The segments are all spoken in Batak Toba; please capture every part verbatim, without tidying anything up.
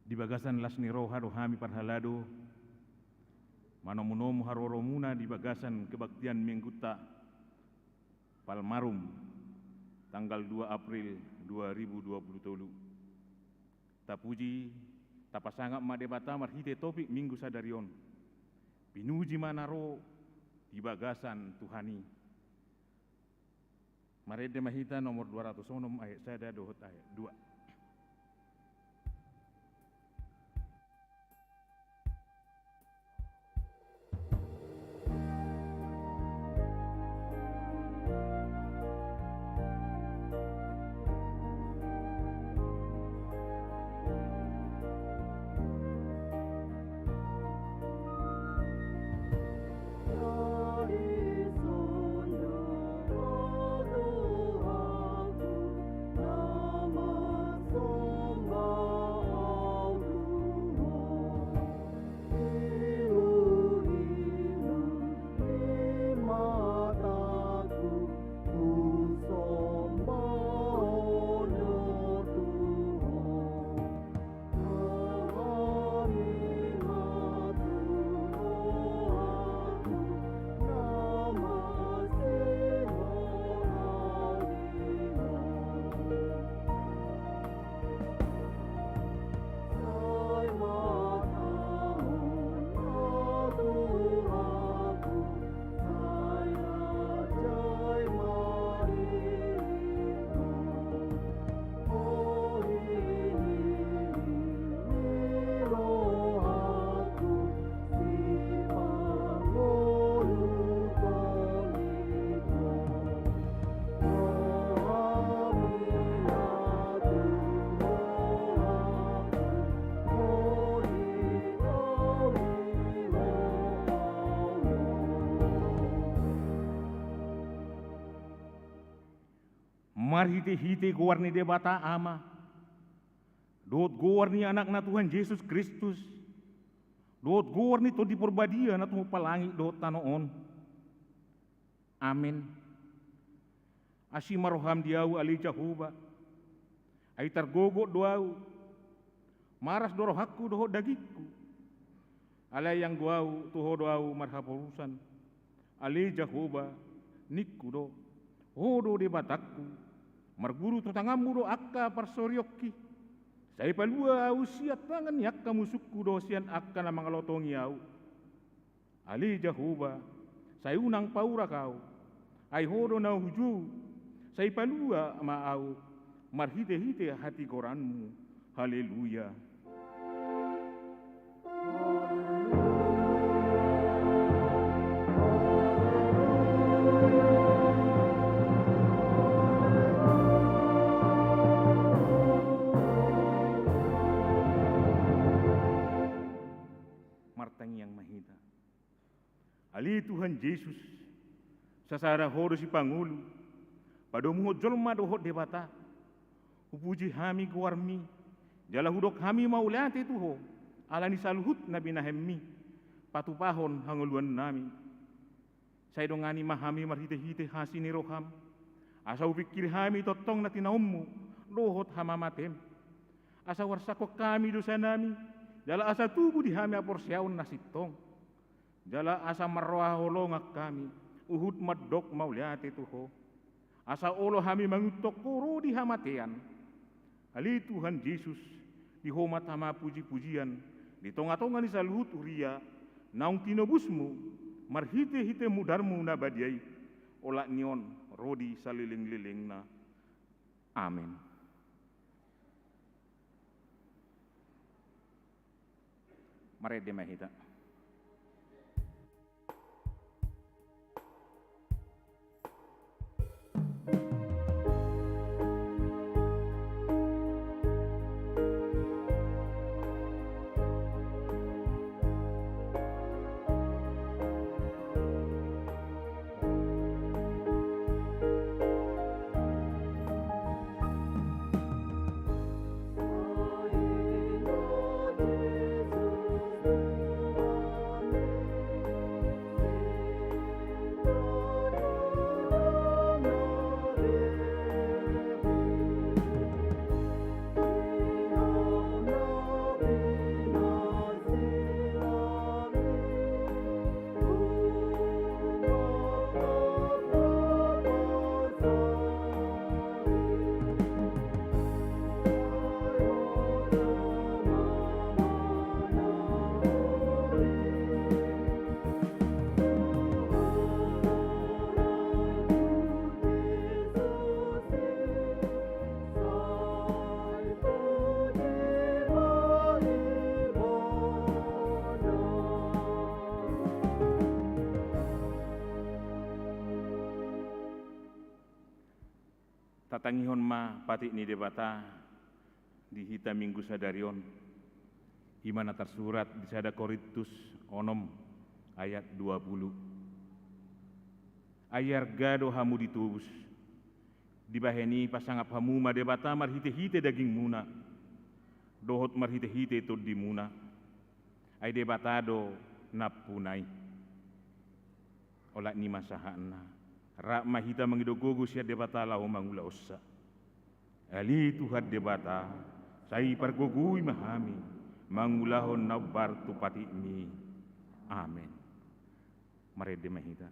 Di bagasan las ni roha do hami parhalado manomunomu haroromuna di bagasan kebaktian minggunta Palmarum, tanggal dua April dua ribu dua puluh tolu. Tapuji, tapasangap ma Debata marhite topik minggu sadari on. Pinuji ma na ro di bagasan Tuhan i. Marende ma hita nomor dua ratus onom ayat sada dohot ayat dua. Marhitehite goar ni Debata Ama, dohot goar ni Anakna Tuhan Jesus Kristus, dohot goar ni Tondi Porbadia na tumompa langit dohot tano on. Amen. Asi ma roham di ahu ale Jahowa, ai targogot do ahu, maras do rohangku dohot dagingku. Alai anggo ahu, tu Ho do ahu marhaporusan. Ale Jahowa, ningku do, Ho do Debatangku, marguru tu tanganmu do angka parsorionki. Sai palua ahu sian tangan ni angka musungku dohot sian angka na mangalotongi ahu. Ale Jahowa, sai unang paurak ahu, ai Ho do na hujou, sai palua ma ahu, marhitehite hatigoranmu. Haleluya. Martangiang ma hita. Ale Tuhan Jesus, sasada Ho do sipangolu, padomuhon jolma dohot Debata. Hupuji hami goarmi, jala hudok hami mauliate tu Ho, ala ni saluhut na binahenmi, patupahon hangoluannami. Sai dongani ma hami marhitehite asi ni roham, asa hupingkiri hami tongtong na tinaonmu, dohot hamamatem. Asa huarsangkon hami dosanami, jala asa tubu di hami haporseaon na sintong. Jala asa marroha holongan hami, huhut mandok mauliate tu Ho. Asa olo hami manguntong Ho ro di hamatean. Ale Tuhan Jesus, di Ho ma tama pujipujian, di tongatonga ni saluhut huria, naung tinobusmu, marhitehite mudarmu na badia i, olat ni on, ro di salelenglelengna. Amen. Marende ma hita. Tatangihon ma patik ni Debata di hita Minggu sadari on, i ma na tarsurat di sada Korintus onom ayat dua pulu. Ai arga do hamu ditobus, dibahen i pasangap hamu ma Debata marhitehite dagingmuna dohot marhitehite tondimuna. Ai Debata do nampuna i. Olat ni i ma sahatna, rap ma hita mangido gogo sian Debata laho mangulahonsa. Ale Tuhan Debata, sai pargogoi ma hami mangulahon na hombar tu patikmi. Amen. Marende ma hita.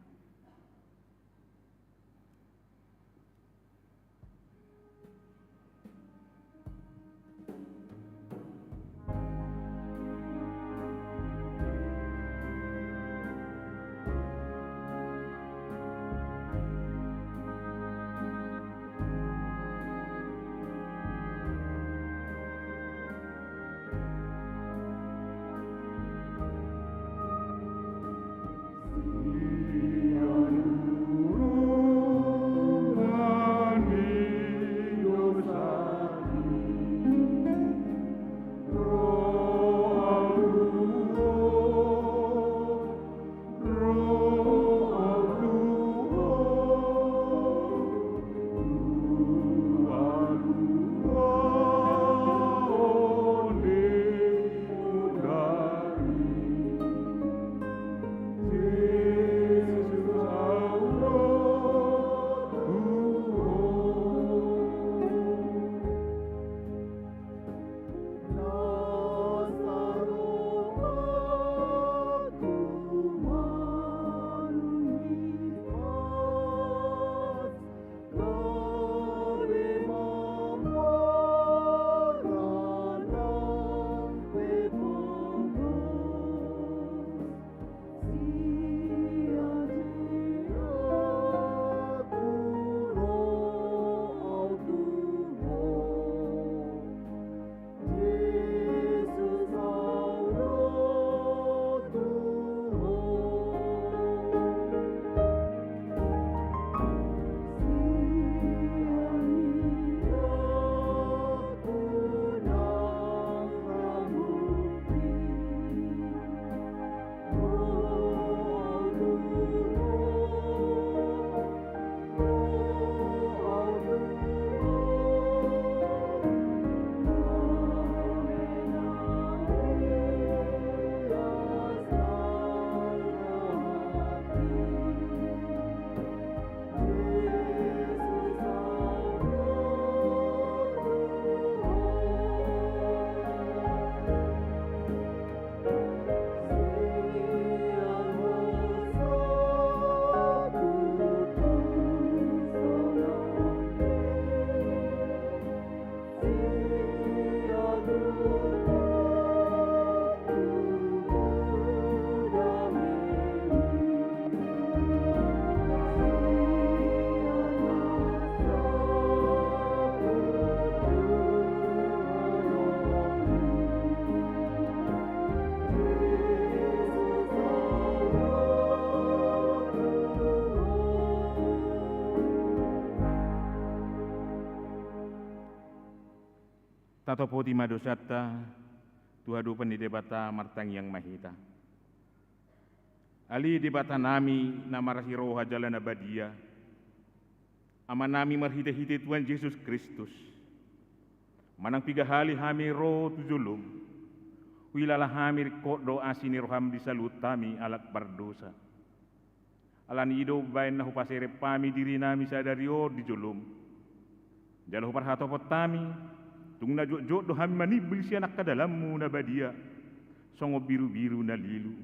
Tatopoti ma dosanta tu adopan ni Debata, martangiang ma hita. Ale Debatanami na marasi roha jala na badia, Amanami marhitehite Tuhan Jesus Kristus, manang piga hali hami ro tu jolom, huilala hami ringkot do asi ni roham di saluhut hami halak pardosa. Alani i do umbahen na hupaserep hami dirinami sadari on di jolom, jala huparhatopot hami, tung na jotjot do hami manimbil sian angka dalanmu na badia, songon birubiru na lilu.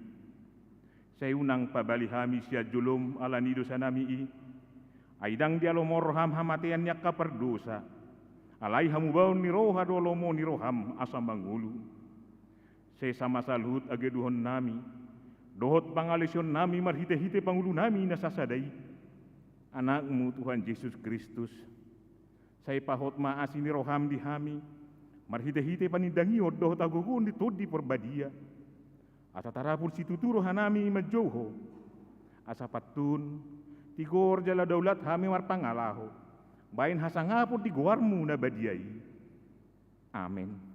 Sai unang pabali hami sian jolom alani dosanami i, ai ndang dialomo roham hamatean ni angka pardosa, alai hamubaon ni roha do lomo ni roham asa mangolu. Sesa ma saluhut hagaduhonnami dohot pangalaosionnami marhitehite pangulunami na sasada i, Anakmu Tuhan Jesus Kristus. Sai pahot ma asi ni roham di hami marhitehite panindangion dohot hagogoon ni Tondi Porbadia, asa tarapul situtu rohanami manjou Ho, asa pantun, tigor jala daulat hami marpangalaho, Baen hasangapon di goarmu na badia i. Amen.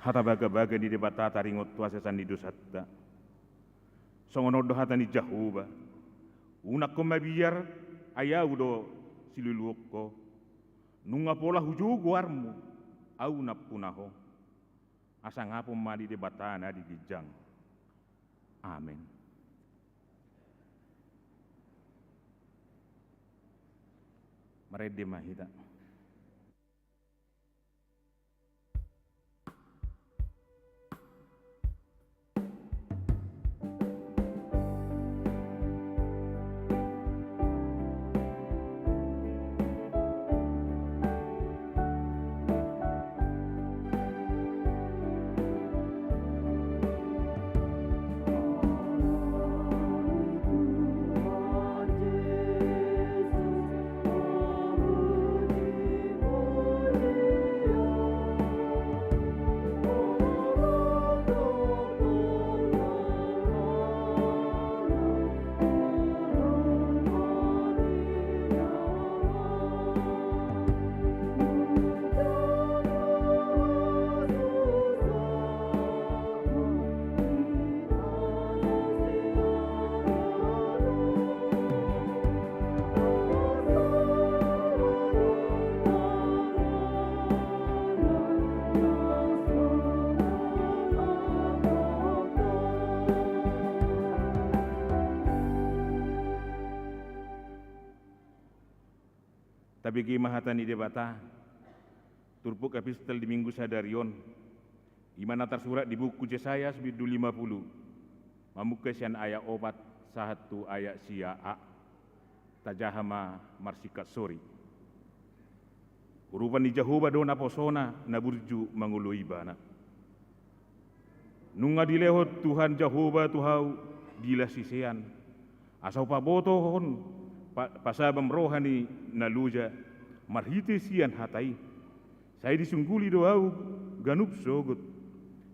Hata bagabaga ni Debata taringot tu hasesaan ni dosanta. Songon on do hata ni Jahowa: Unang ho mabiar, ai Ahu do siluluhon ho. Nunga pola hujou goarmu, Ahu nampuna ho. Hasangapon ma di Debata na di ginjang. Amen. Marende ma hita. Tabege ma hata ni Debata, turpuk epistel di Minggu sadari on, i ma na tarsurat di buku Jesaya bindu lima pulu, mamungka sian ayat opat sahat tu ayat sia a. Tajaha ma marsingkat sori. Urupan ni Jahowa do naposona na burju mangoloi Ibana. Nunga dilehon Tuhan Jahowa tu ahu dilan sisean, asa hupabotohon pa-, pasabam roha ni na loja marhite sian hata i. Sai disungguli do ahu ganup sogot,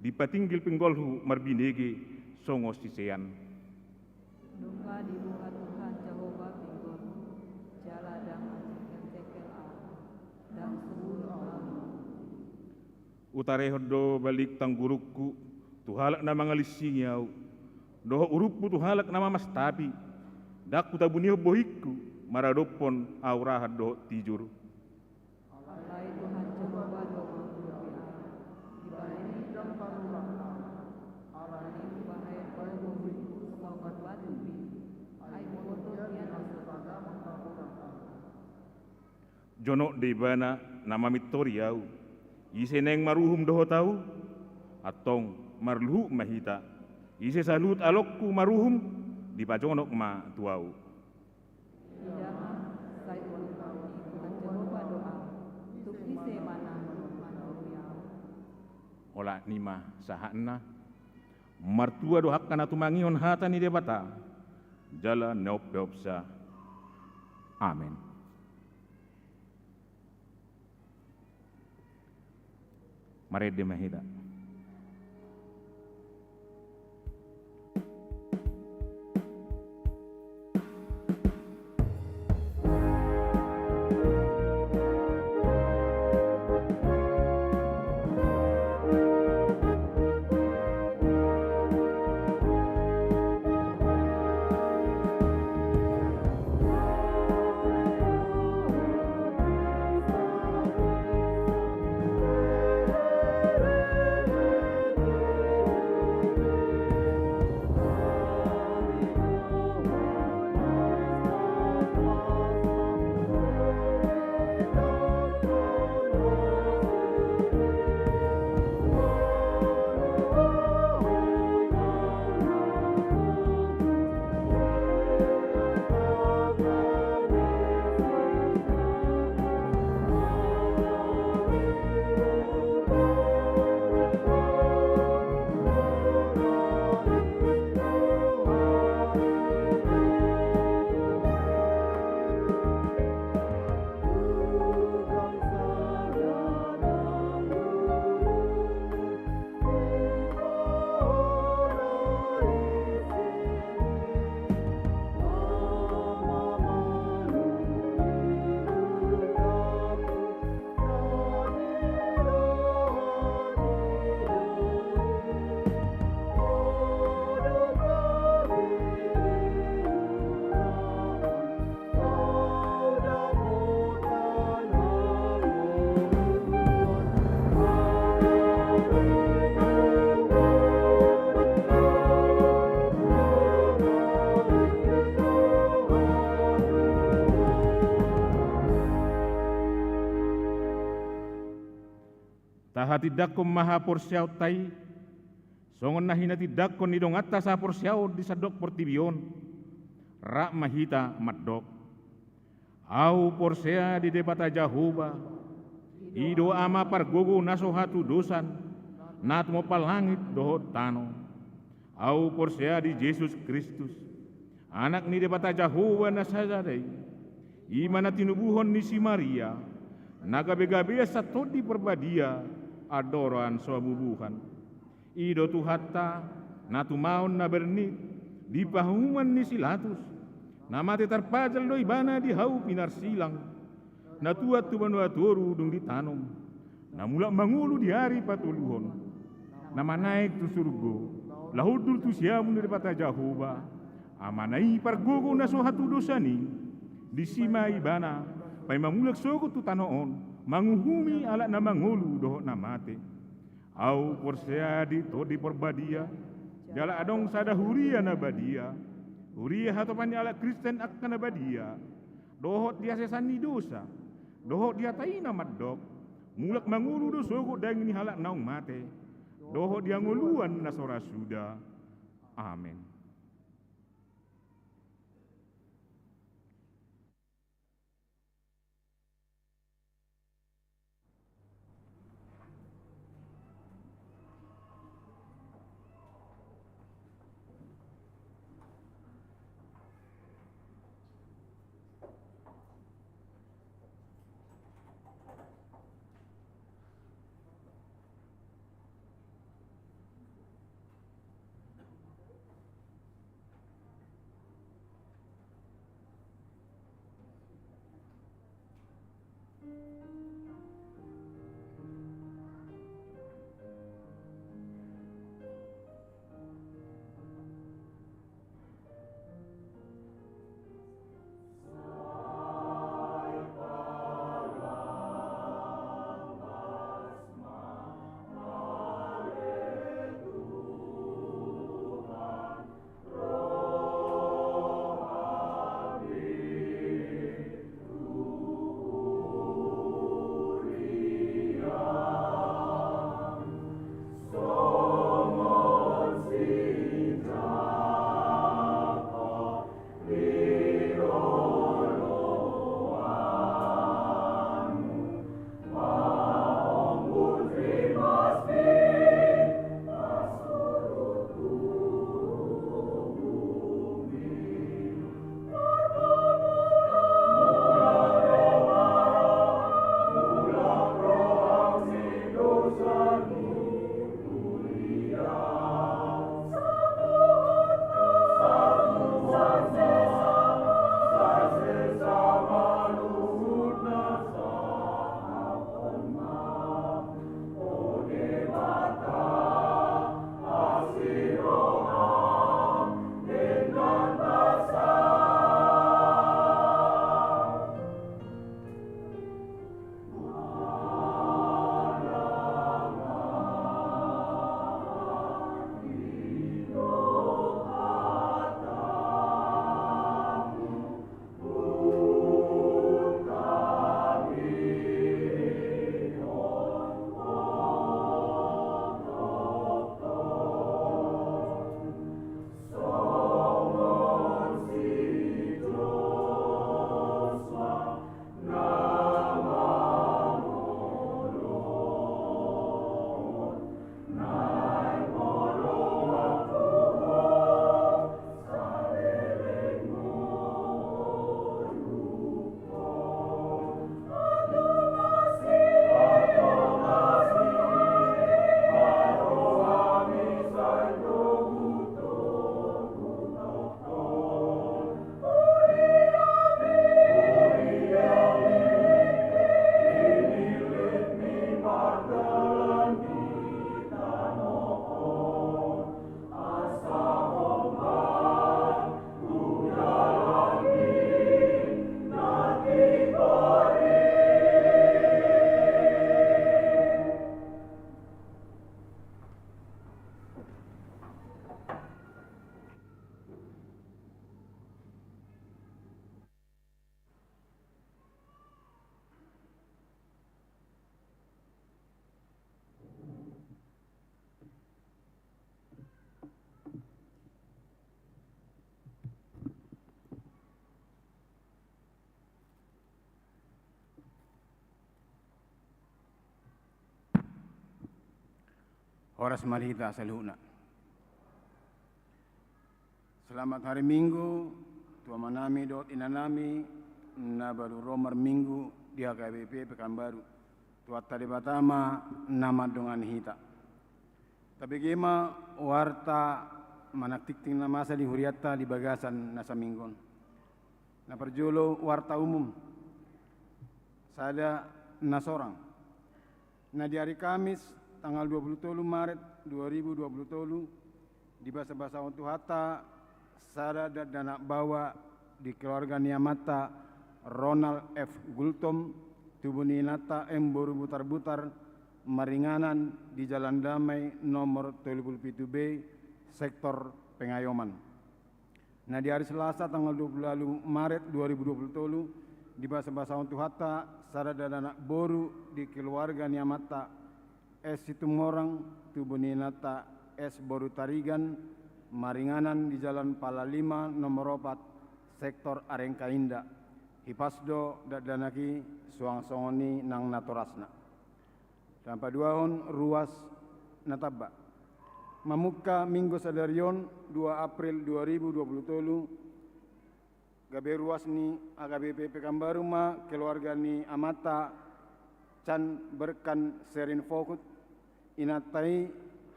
dipatinggil pinggolhu marbinege songon sisean. Nunga dibuha Tuhan Jahowa pinggolhu, jala ndang manjengkeljengkel ahu, ndang sungul ahu. Hutarehon do balik tanggurungku tu halak na mangalinsingi ahu, dohot uruphu tu halak na mamastapi. Ndang hutabunihon bohingku maradophon aurahan dohot tijur. Alai Tuhan Jahowa do mangurupi ahu, dibahen i ndang panurak ahu. Alani i hubahen do bohingku songon batu pini, ai huboto hian asa tagamon hahoran ahu. Jonok do Ibana na mamintori ahu. Ise naeng maruhum dohot ahu? Antong marluhut ma hita. Ise saluhut alongku maruhum, dipajonok ma tu ahu. Ida ma, sai hualusi Tuhan Jahowa do ahu, tung ise ma na mandohori ahu? Olat ni ma sahatna. Martua do angka na tumangihon hata ni Debata jala na umpeopsa. Amen. Marende ma hita. Tahatindangkon ma haporseaonta i, songon na hinatindangkon ni donganta sahaporseaon di sandok portibi on. Rap ma hita mandok: Ahu porsea di Debata Jahowa, i do Ama pargogo na so hatudosan, na tumompa langit dohot tano. Ahu porsea di Jesus Kristus, Anak ni Debata Jahowa na sasada i, i ma na tinubuhon ni si Maria, na gabegabean sian Tondi Parbadia, andorang so habubuhan. I do Tuhanta, na tumaon na bernit, di pahuhuman ni si Latus, na mate tarpajal do ibana di hau pinarsilang, na tuat tu banua toru dung ditanom, na mulak mangolu di ari patoluhon, na manaek tu surgo, laho hundul tu siamun ni Debata Jahowa, Amana i pargogo na so hatudosan i, disi ma ibana, paima mulak sogot tu tano on, manguhumi halak na mangolu dohot na mate. Ahu porsea di Tondi Parbadia, jala adong sada huria na badia, huria hatopan ni halak Kristen angka na badia, dohot di haseasan ni dosa, dohot di hata i na mandok: Mulak mangolu do sogot daging ni halak naung mate, dohot di hangoluan na so ra suda. Amen. Horas ma di hita saluhutna. Selamat hari Minggu tu amanami dohot inanami na baru ro marminggu di H K B P Pekanbaru. Tuhanta Debata ma na mandongani hita. Tabege ma warta manang tingting na masa di hurianta di bagasan na saminggu on. Na parjolo, warta umum. Sada na sorang. Na di ari Kamis, tanggal dua puluh tolu Maret dua ribu dua puluh tolu, dibasabasahon Tuhanta sada dakdanak baoa di keluarga ni amanta Ronald F Gultom, tubu ni inanta M boru Butarbutar, maringanan di Jalan Damai nomor tolu pulu pitu B, sektor Pengayoman. Na di ari Selasa tanggal dua puluh ualu Maret dua ribu dua puluh tolu, dibasabasahon Tuhanta sada dakdanak boru di keluarga ni amanta S Situmorang, tubu ni inanta S boru Tarigan, maringanan di Jalan Pala lima nomor opat, sektor Arengka Indah. Hipas do dakdanak i, suang songon i nang natorasna. Na paduahon, ruas na tamba. Mamungka Minggu sadari on, dua April dua ribu dua puluh tolu, gabe ruas ni H K B P Pekanbaru ma keluarga ni amanta Can Berkan Serin Fohut, inanta i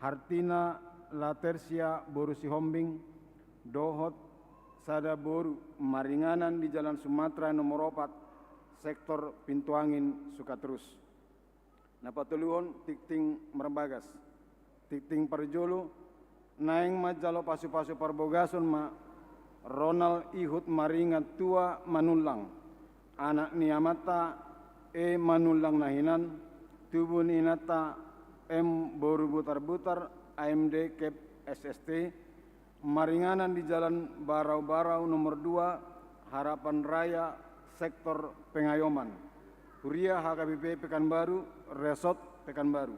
Hartina Latersia boru Sihombing, dohot sada boru, maringanan di Jalan Sumatera nomor opat, sektor Pintu Angin, Sukatrus. Na patoluhon, tingting marbagas. Tingting parjolo, naeng manjalo pasupasu parbogason ma Ronald Ihut Maringan tua Manullang, anak ni amanta E Manullang na hinan, tubu ni inanta M boru Butarbutar, A M D Kep S S T, maringanan di Jalan Barau-Barau nomor dua, Harapan Raya, sektor Pengayoman. Huria H K B P Pekanbaru, Resort Pekanbaru.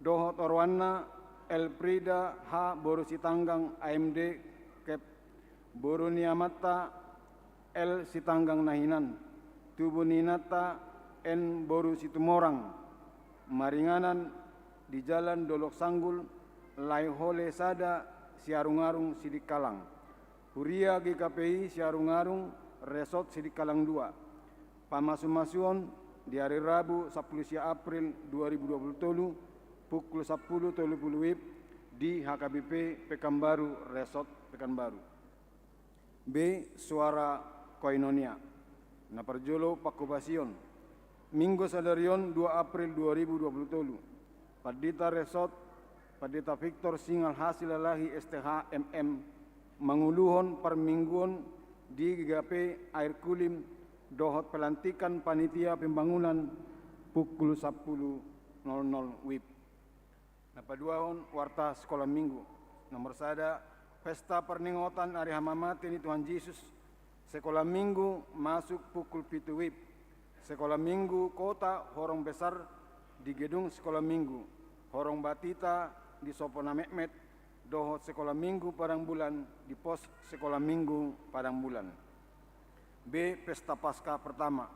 Dohot oroanna Elfrida H boru Sitanggang, A M D Kep, boru ni amanta L Sitanggang na hinan, tubu ni inanta N boru Situmorang, maringanan di Jalan Dolok Sanggul, Lae Hole sada, Siarung-arung Sidikalang. Huria G K P I Siarung-arung, Resort Sidikalang dua. Pamasumasuon di ari Rabu sampulu sia April dua ribu dua puluh tolu, pukul sampulu tolu pulu WIB di H K B P Pekanbaru, Resort Pekanbaru. B, suara koinonia. Na parjolo, pangkobasion. Minggu sadari on, dua April dua ribu dua puluh tolu, Pandita Resort, Pandita Victor Singal Hasilalahi S T H M M, manguluhon parmingguon di G K P Air Kulim dohot pelantikan panitia pembangunan pukul sampulu nol nol WIB. Na paduahon, warta Sekolah Minggu. Nomor sada, pesta parningotan ari hamamate ni Tuhan Jesus. Sekolah Minggu masuk pukul pitu WIB. Sekolah Minggu Kota Horong Besar di Gedung Sekolah Minggu, Horong Batita di Sopo na Metmet, dohot Sekolah Minggu Padang Bulan di Pos Sekolah Minggu Padang Bulan. B, pesta Paskah pertama.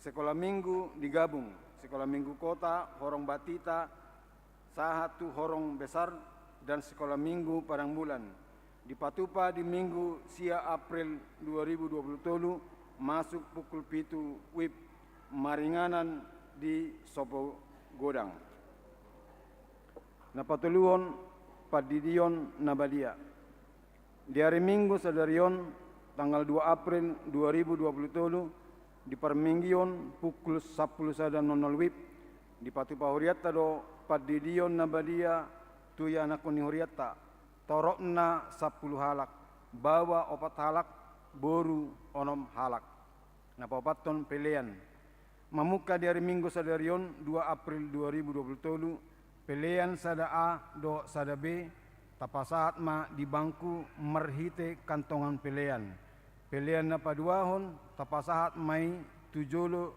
Sekolah Minggu digabung, Sekolah Minggu Kota Horong Batita sahat tu Horong Besar dan Sekolah Minggu Padang Bulan. Dipatupa di Minggu sia April dua ribu dua puluh tolu, masuk pukul pitu WIB, maringanan di Sopo Godang. Na patoluhon, pandidion na badia. Di ari Minggu sadari on, tanggal dua April dua ribu dua puluh tolu, di parmingguon pukul sampulu sada nol nol WIB, dipatupa hurianta do pandidion na badia tu ianakhon ni hurianta, toropna sampulu halak, baoa opat halak, boru onom halak. Na paopathon, pelean. Mamungka di ari Minggu sadari on, dua April dua ribu dua puluh tolu, pelean sada A dohot sada B tapasahat ma di bangku marhite kantongan pelean. Pelean na paduahon tapasahat ma i tu jolo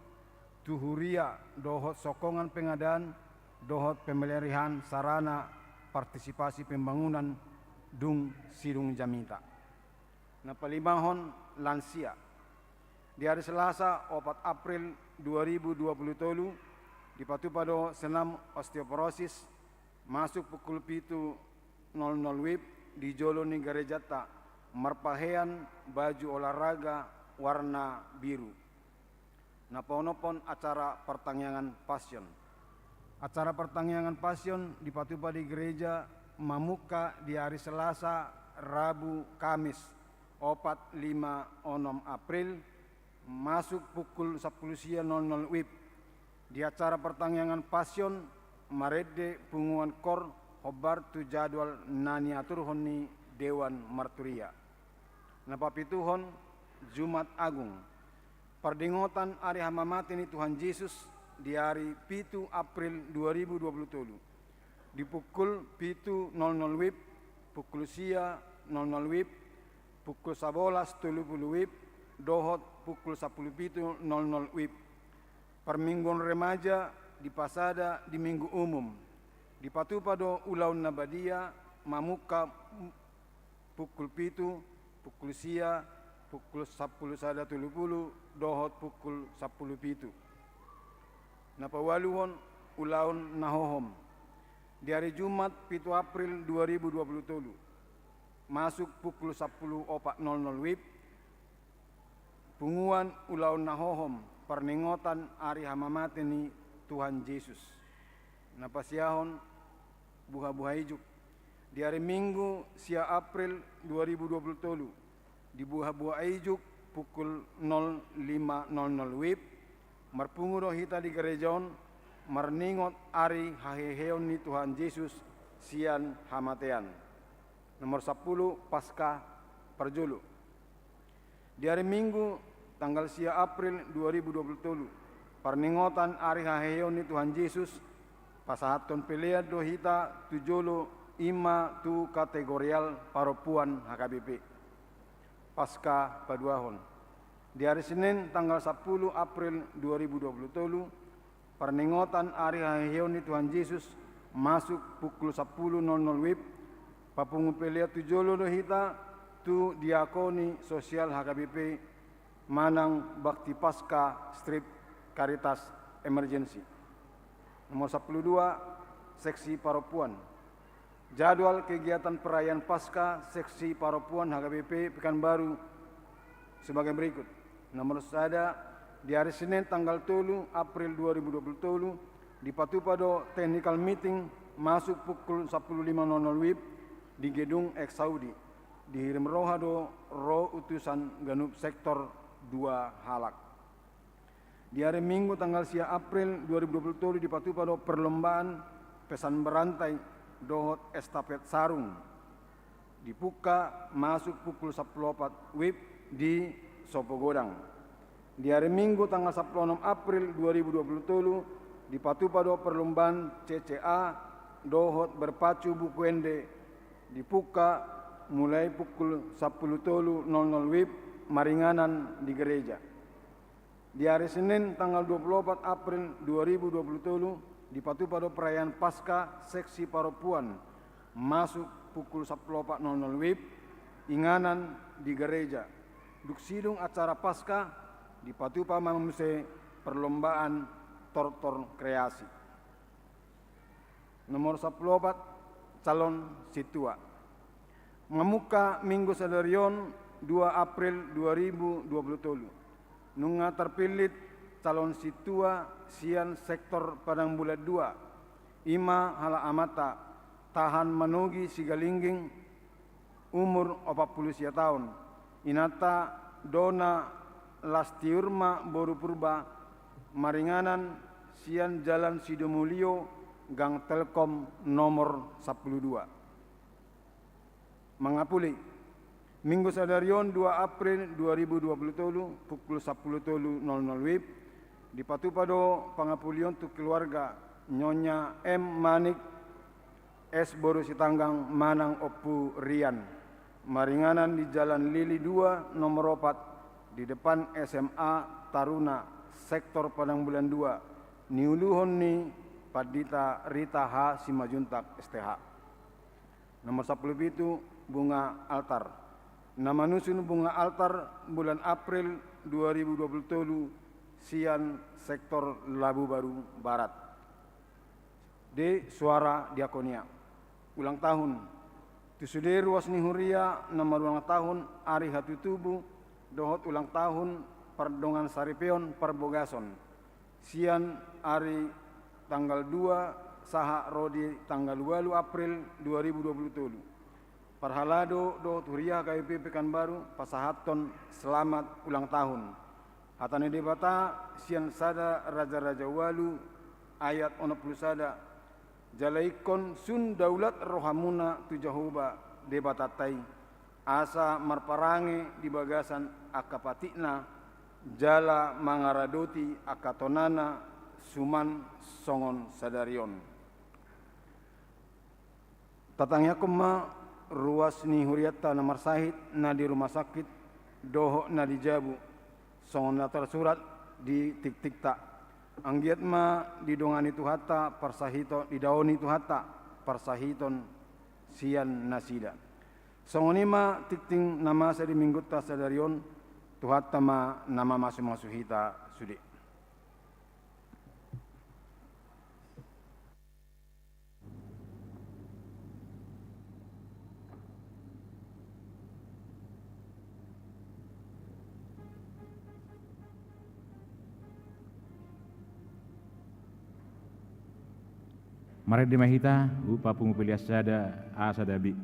tu huria dohot songkongan pengadaan dohot pemeliharaan sarana partisipasi pembangunan dung sidung jamita. Na palimahon, lansia. Di ari Selasa, opat April dua ribu dua puluh tolu, dipatupa do senam osteoporosis Masuk pukul pitu nol nol wib di jolo ni garejanta, marpahean baju olahraga warna biru. Na paonomhon acara partangiangan Passion. Acara partangiangan Passion dipatupa di gereja mamungka di ari Selasa, Rabu, Kamis, opat, lima, onom April, masuk pukul sampulu sia nol nol wib. Di acara partangiangan Passion, marende punguan kor hombar tu jadwal na niaturhon ni Dewan Marturia. Na papituhon, Jumat Agung. Pardingotan ari hamamate ni Tuhan Jesus di ari pitu April dua ribu dua pulu tolu. Di pukul pitu nol nol wib, pukul sia nol nol wib, pukul sabolas tolu pulu wib, dohot pukul sampulu pitu nol nol wib. Parmingguon remaja dipasada di Minggu Umum. Dipatupa do ulaon na badia, mamungka pukul pitu, pukul sia, pukul sampulu sada tolu pulu, dohot pukul sampulu pitu. Na paualuhon, ulaon na hohom. Di ari Jumat pitu April dua ribu dua pulu tolu, masuk pukul sampulu opat nol nol wib, punguan ulaon na hohom, parningotan ari hamamate ni Tuhan Jesus. Na pasiahon, buhabuha ijuk. Di ari Minggu sia April dua ribu dua pulu tolu, di buhabuha ijuk pukul nol lima nol nol wib, marpungu do hita di gareja on, marningot ari haheheon ni Tuhan Jesus sian hamatean. Nomor sampulu, Paskah parjolo. Di ari Minggu, tanggal sia April dua ribu dua pulu tolu, parningotan ari haheheon ni Tuhan Jesus, pasahathon pelean do hita tu jolo, i ma tu kategorial parompuan H K B P. Paskah paduahon. Di ari Senin, tanggal sampulu April dua ribu dua pulu tolu, parningotan ari haheheon ni Tuhan Jesus, masuk pukul sampulu nol nol wib, papungu pelean tu jolo do hita tu diakoni sosial H K B P manang bakti Paskah strip Caritas Emergency. Nomor sampulu dua, seksi parompuan. Jadwal kegiatan perayaan Paskah seksi parompuan H K B P Pekanbaru sebagai berikut. Nomor sada, di ari Senin tanggal tolu April dua ribu dua pulu tolu, dipatupa do technical meeting, masuk pukul sampulu lima nol nol wib di gedung Eksaudi. Dihirim roha do ro utusan ganup sektor dua halak. Di ari Minggu tanggal sia April dua ribu dua pulu tolu dipatupa do perlombaan pesan berantai dohot estafet sarung. Dipungka masuk pukul sampulu opat wib di Sopogodang. Di ari Minggu tanggal sampulu onom April dua ribu dua pulu tolu dipatupa do perlombaan C C A dohot berpacu buku ende, dipungka mulai pukul sampulu tolu nol nol wib maringanan di gereja. Di ari Senin tanggal dua pulu opat April dua ribu dua pulu tolu dipatupa do perayaan Paskah seksi parompuan, masuk pukul sampulu opat nol nol wib, inganan di gereja. Dung sidung acara Paskah dipatupa ma muse perlombaan tortor kreasi. Nomor sampulu opat, calon sintua. Mamungka Minggu sadari on, dua April dua ribu dua pulu tolu, nunga tarpillit calon sintua sian sektor Padang Bulan dua, i ma halak amanta Tahan Manogi Sigalingging, umur opat pulu sia taon. Inanta Dona Lastiurma boru Purba, maringanan sian Jalan Sidomulyo, Gang Telkom nomor sampulu dua. Mangapuli. Minggu sadari on, dua April dua ribu dua pulu tolu, pukul sampulu tolu nol nol wib, dipatupa do pangapulion tu keluarga Nyonya M Manik S boru Sitanggang manang Ompu Rian, maringanan di Jalan Lili dua nomor opat, di depan S M A Taruna, sektor Padang Bulan dua, niuluhon ni Pandita Rita H Simanjuntak S T H. Nomor sampulu pitu, bunga altar. Na manusun bunga altar bulan April dua ribu dua pulu tolu sian sektor Labubaru Barat. D. Suara diakonia. Ulang tahun. Tu sude ruas ni huria na marulang tahun ari hatutubu dohot ulang tahun pardongansaripeon parbogason, sian ari tanggal dua sahat ro di tanggal ualu April dua ribu dua puluh tolu. Parhalado dohot huria H K B P Pekanbaru pasahathon selamat ulang tahun. Hata ni Debata sian Sada Raja-raja ualu ayat onom pulu sada, jala ingkon sun daulat rohamuna tu Jahowa Debatanta i, asa marparange di bagasan angka patikna, jala mangaradoti angka tonana suman songon sadari on. Tatangiangkon ma ruas ni hurianta na marsahit na di rumah sakit dohot na di jabu, songon na tarsurat di tingtingta. Anggiat ma didongani Tuhanta parsahiton, didaoni Tuhanta parsahiton sian nasida. Songon i ma tingting na masa di minggunta sadari on, Tuhanta ma na mamasu-masu hita sude. Marende ma hita, huhut papungu pelean sada, a sada B.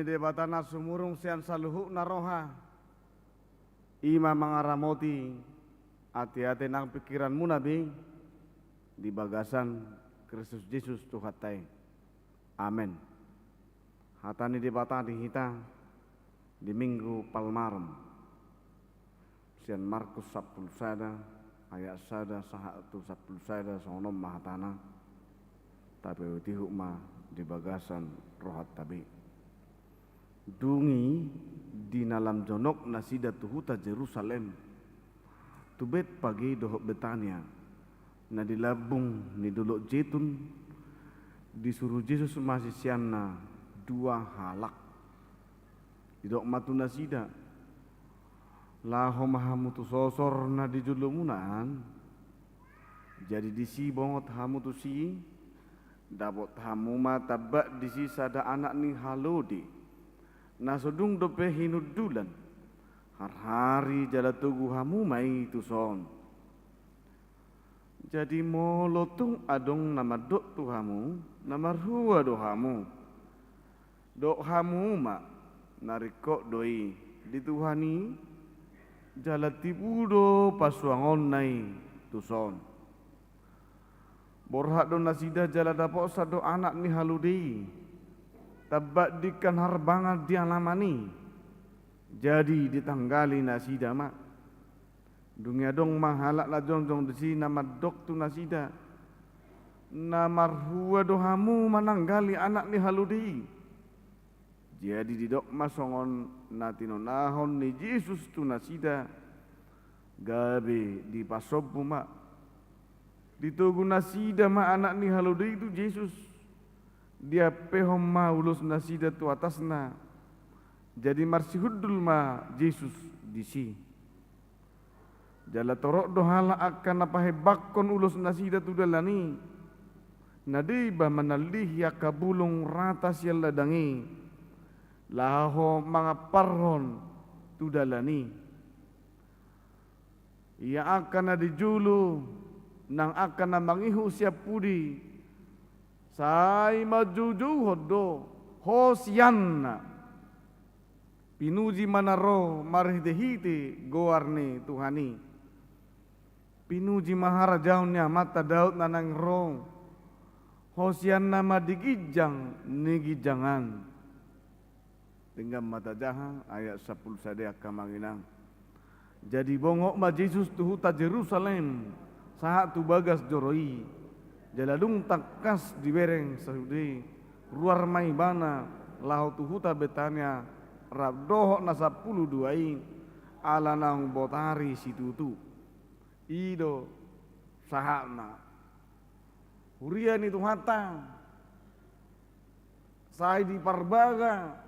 Debata na sumurung sian saluhutna roha, i ma mangaramoti ateate nang pingkiranmuna be di bagasan Kristus Jesus Tuhanta i. Amen. Hata ni Debata di hita di Minggu Palmarum. Sian Markus sampulu sada, ayat sada sahat tu sampulu sada, songon on ma hatana. Tapaihutihut ma di bagasan rohanta be. Dung i di na lam jonok nasida tu huta Jerusalem, tu Betpage dohot Betania, na di lambung ni Dolok Jetun, disuru Jesus ma siseanna dua halak. Didok ma tu nasida: Laho ma hamu tu sosor na di jolomuna an. Jadi disi bongot hamu tusi, dapot hamu ma tamba disi sada anak ni halode, na so dung dope hinundulan. Harhari jala togu hamu ma i tuson. Jadi molo tung adong na mandok tu hamu, na marhua do hamu, dok hamu ma: Na ringkot do i di Tuhan i, jala tibu do pasuangonna i tuson. Borhat do nasida jala dapotan do anak ni halode i, tamba dingkan harbangan di alaman i. Jadi ditanggali nasida ma. Dung i adong ma halak na jongjong disi na mandok tu nasida: Na marhua do hamu mananggali anak ni halode i? Jadi didok ma songon na tinonahon ni Jesus tu nasida, gabe dipasombu ma. Ditogu nasida ma anak ni halode i tu Jesus. Diampehon ma ulos nasida tu atasna. Jadi marsihundul ma Jesus disi. Jala torop do halak angka na pahembangkon ulos nasida tu dalan i, na deba manallihi angka bulung rata sian ladang i, laho mangamparhon tu dalan i. Ia angka na di jolo nang angka na mangihut sian pudi, sai manjoujouhon do: Hosianna! Pinuji ma na ro marhitehite goar ni Tuhan i. Pinuji ma harajaon ni amanta Daud na naeng ro. Hosianna ma di ginjang ni ginjang an. Denggan ma tajaha ayat sampulu sada i, angka amang inang. Jadi bongot ma Jesus tu huta Jerusalem, sahat tu bagas joro i. Jala dung tangkas dibereng sude, ruar ma ibana laho tu huta Betania, rap dohot na sampulu dua i, ala naung botari situtu. I do sahatna. Huria ni Tuhanta, sai diparbaga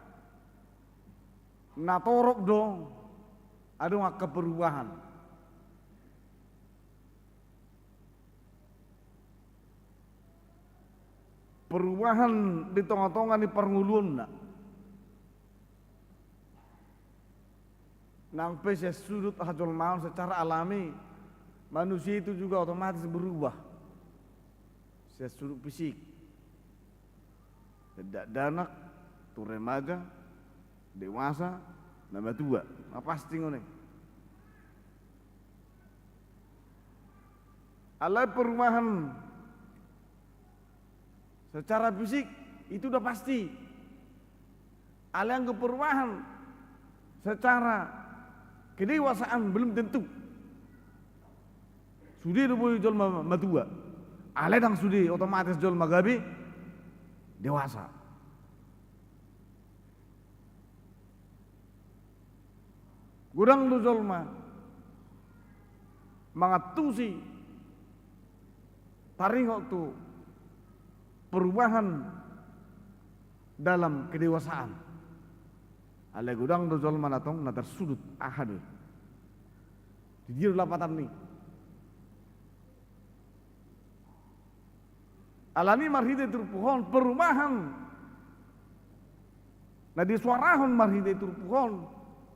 na torop do adong angka perubahan. Perubahan di tongatonga ni parngoluonna. Nang pe sian sudut hajolmaon secara alami, manusia itu juga otomatis berubah. Sian sudut fisik. Dari dakdanak, tu remaja, dewasa, na matua. Na pasti ngoni. Alai perubahan secara fisik itu udah pasti. Alai anggo perubahan secara kedewasaan belum tentu. Sude do boi jolma matua. Alai ndang sude otomatis jolma gabe dewasa. Godang do jolma mangantusi taringot tu perubahan dalam kedewasaan. Alai godang do jolma na tong na tarsudut aha do i. Di dia do lapatan ni. Alani marhite turpuk on, perubahan na disuarahon marhite turpuk on,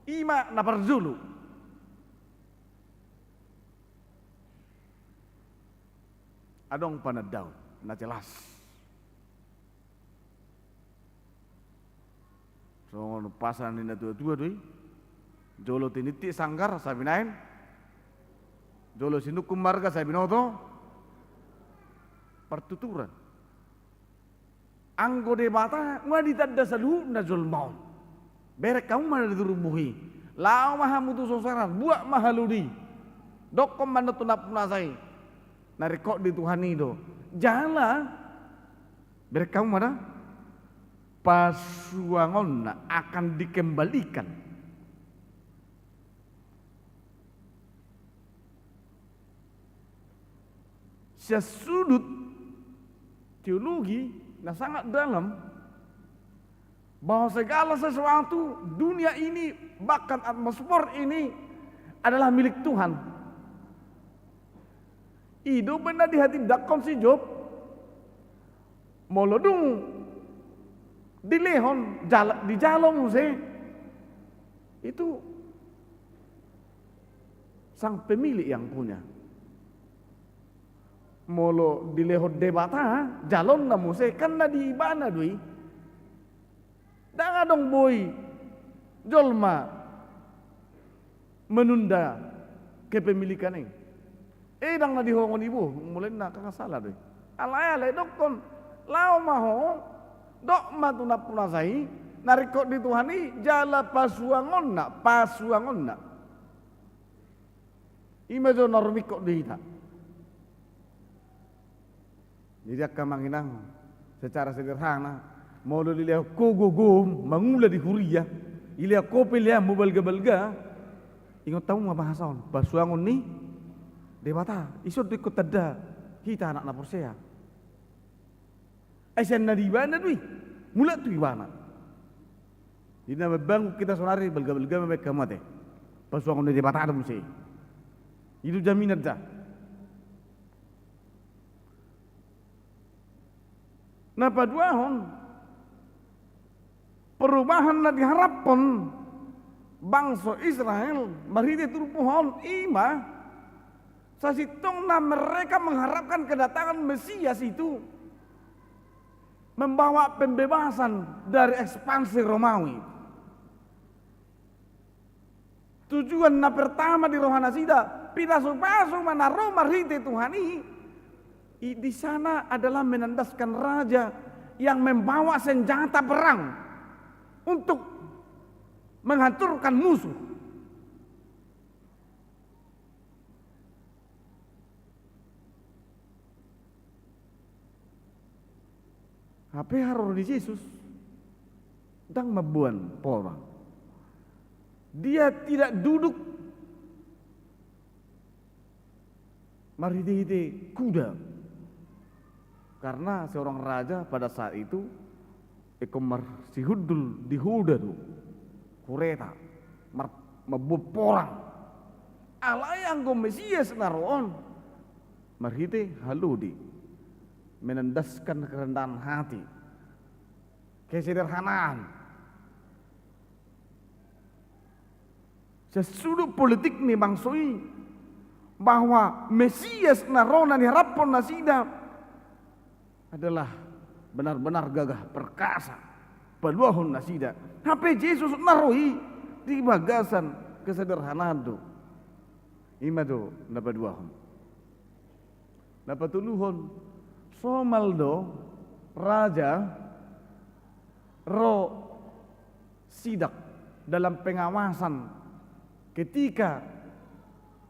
i ma na parjolo. Adong panandaon na jelas. Songon pasaran ni na tua-tua do i. Jolo tinittik sanggar, sabinaen. Jolo sinungkun marga, sabinoto partuturan. Anggo Debata nga ditanda saluhutna jolma on. Bereng hamu ma na di turpuk i. Laho ma hamu tu sosaran, buat ma halodi. Dokkon ma annon tu nampunasa i, na ringkot di Tuhan i do. Jala bereng hamu ma da, pasuangonna akan dikembalikan. Sian sudut teologi na sangat dalam, bahwa segala sesuatu dunia ini, bahkan atmosfer ini adalah milik Tuhan. I do umbahen na dihatindangkon si Job. Molo dung dilehon, jala, dijalo muse, itu sang pemilik yang punya. Molo dilehon Debata, jalonna muse, kan na di ibana do i. Ndang adong boi jolma menunda kepemilikan i. Eh, ndang na dihongoni bo, mulai na kang sala do i. Alai, alai dokkon, laho ma ho, dok ma tu nampunasa i, na ringkot di Tuhan i, jala pasuangonna, pasuangonna. I ma jo na rumingkot di hita. Jadi angka amang inang, secara sederhana, molo dilehon ho gogom mangula di huria, dilehon ho peleanmu balga-balga, ingot hamu ma bahasa on, pasuangon ni Debata. Ison do ingkon tanda hita anak na porsea. Ai sian na di ibana do i, mulak tu ibana. Jadi na mambangun hita saonari, balga-balga ma baen hamu ate. Pasuangon ni Debata do muse i. I do jaminan da. Na paduahon, perubahan na diharaphon bangso Israel marhite turpuk on i ma, sasintongna mereka mengharapkan kedatangan Mesias itu membawa pembebasan dari ekspansi Romawi. Tujuan na pertama di rohanasida, pinasu-pasu ma na ro marhite Tuhan i, i di sana adalah menandaskan raja yang membawa senjata perang untuk menghancurkan musuh. Hape haroro ni Jesus ndang mamboan porang. Dia tidak duduk marhite-hite kuda. Karena seorang raja pada saat itu ingkon marsihundul di kuda do, kureta, mar-, mamboan porang. Alai anggo Mesias na ro on marhite halodi, menandaskan kerendahan hati, kesederhanaan. Sian sudut politik ni bangso i, bahwa Mesias na ro na diharaphon nasida adalah benar-benar gagah perkasa, paluahon nasida. Hape Jesus na ro i di bagasan kesederhanaan do. I ma do na paduahon. Na patoluhon, somal do raja ro sidak dalam pengawasan ketika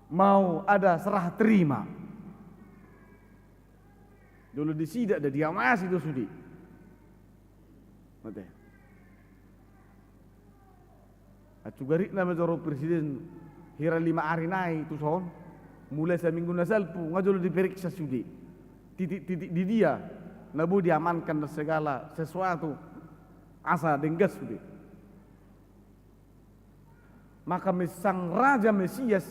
mau ada serah terima. Jolo disidak da, diawasi do sude. Mate. Acu garitna ma jolo presiden hira lima ari nai tu son, mulai saminggu na salpu, nga jolo diperiksa sude titik-titik di dia na boi diamankan dan segala sesuatu, asa denggan sude. Maka me-, sang Raja Mesias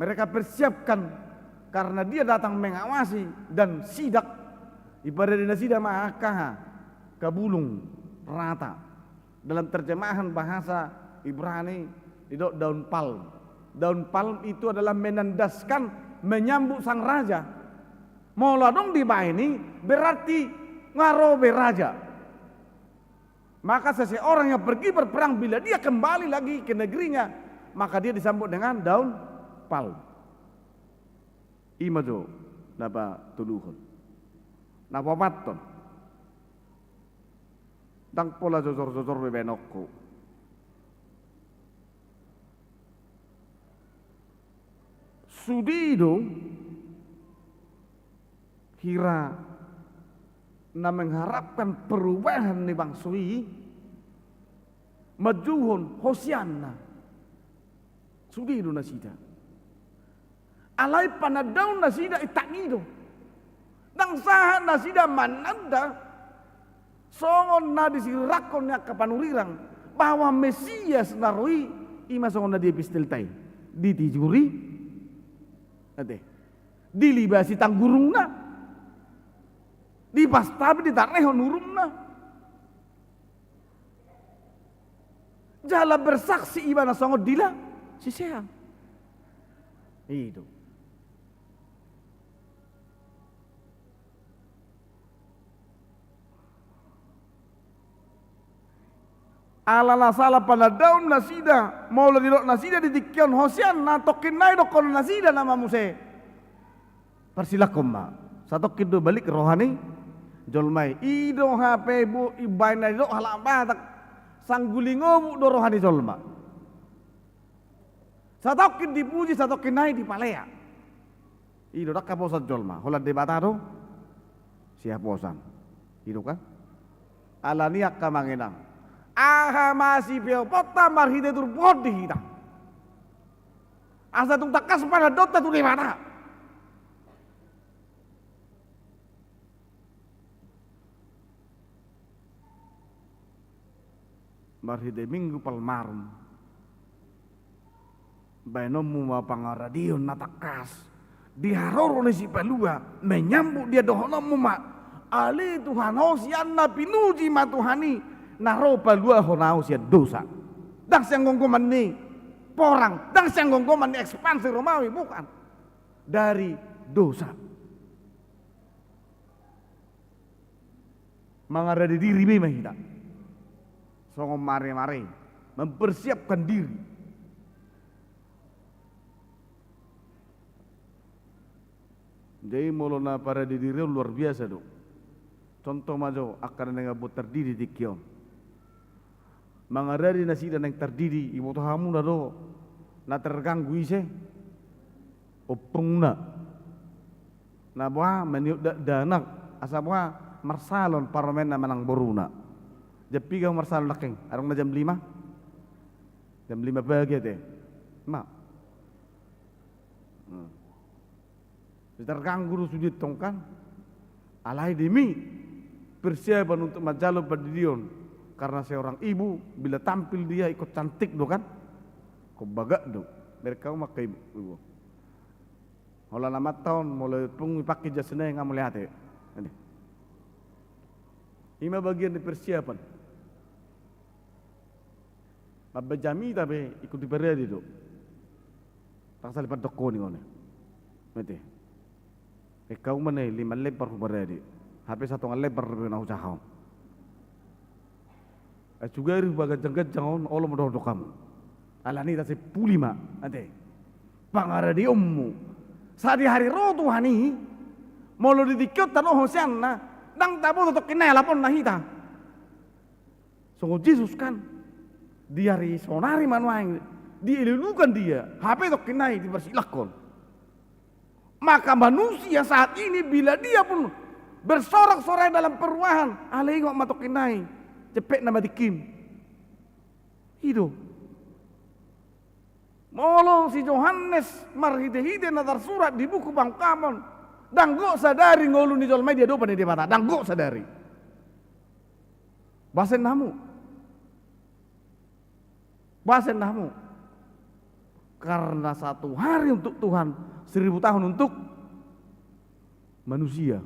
mereka persiapkan, karena dia datang mengawasi dan sidak, diparadei nasida ma angka aha, kabulung rata. Dalam terjemahan bahasa Ibrani didok daun palm. Daun palm itu adalah menandaskan menyambut sang raja. Molo adong dibaen i, berarti nga ro be raja. Maka seseorang yang pergi berperang, bila dia kembali lagi ke negerinya, maka dia disambut dengan daun palm. I ma jo na patoluhon. Na paopathon. Ndang pola jojor-jojor be baenonku. Sude do hira na mengharapkan perubahan ni bangso i manjouhon Hosianna. Sude do nasida. Alai panandaon nasida i tangkas i do. Ndang sahat nasida mananda songon na disirangkon ni angka panurirang bahwa Mesias na ro i, i ma songon na di epistelta i, ditijuri, ate, dilibasi tanggurungna, dipastapi, ditarehon urumna. Jala bersaksi ibana songon dila sisean. I do. Ala na sala panandaon nasida, molo didok nasida di tingki on Hosianna, tongkin nai dohonon nasida nama muse. Parsilangkon ma. Satongkin do balik roha ni jolma i. I do hape bo, i baen na didok halak Batak, sangguling obuk do roha ni jolma. Satongkin dipuji, satongkin nai dipalea. I do ndang haposan jolma. Holan Debata do sihaposan. I do kan? Alani i angka amang inang, aha ma sipeoponta marhite turpuk on di hita? Asa tung tangkas panandaonta tu Debata. Marhite Minggu Palmarum, baenonmu ma pangaradeon na tangkas di haroro ni Sipalua, menyambut dia dohononmu ma, ale Tuhan, Hosianna, pinuji ma Tuhan i, na ro paluahon ahu sian dosa. Ndang sian gomgoman ni porang, ndang sian gomgoman ni ekspansi Romawi, bukan. Dari dosa. Mangarade diri be ma hita. Songon mare-mare, mempersiapkan diri. Jadi molo na parade diri on luar biasa do. Contoh ma jo angka na naeng buat tardidi tingki on. Mangarade nasida naeng tardidi, iboto hamuna do na terganggu ise? Ompungna. Na boha maniop dakdanak, asa boha marsalon parumaenna manang boruna. Jam piga marsalon nangkin? Adong na jam lima? Jam lima pagi ate. Ma. Hmm. Terganggu do sude tong kan. Alai demi persiapan untuk manjalo pandidion. Karena seorang ibu bila tampil dia ingkon cantik do kan. Ingkon bagak do. Bereng hamu ma angka ibu, ibu. Holan amanta on molo pungu i pangke jasna i nga mauliate. Ede. I ma bagian ni persiapan. Mambaen jamita be ingkon diparade do. Ndang sala pandok koni ngoni. Mete. Engkau mane lima lembar huparade. Hape satonga lembar be na hujahahon. Ai sugari hupaganjang-ganjang on, olo ma dohot hamu. Alani i tasimpuli ma, ate. Pangaradeonmu. Sadihari ro Tuhan i, molo di tingki on tano Hosianna, ndang taboto tongkin nai alaponna hita. Songon Jesus kan, di ari sonari ma nuaeng dielulukan dia, hape tongkin nai diparsilangkon. Maka manusia saat ini bila dia pun bersorak-sorai dalam perubahan, ale ingot ma tongkin nai, cepet nama tingkim. I do. Molo si Johannes marhite-hite na tarsurat di buku Pangungkapon, ndang gok sadari ngolu ni jolma i di adopan ni Debata, ndang gok sadari. Boasa inna hamu? Boasa inna hamu? Karena satu hari untuk Tuhan, seribu tahun untuk manusia.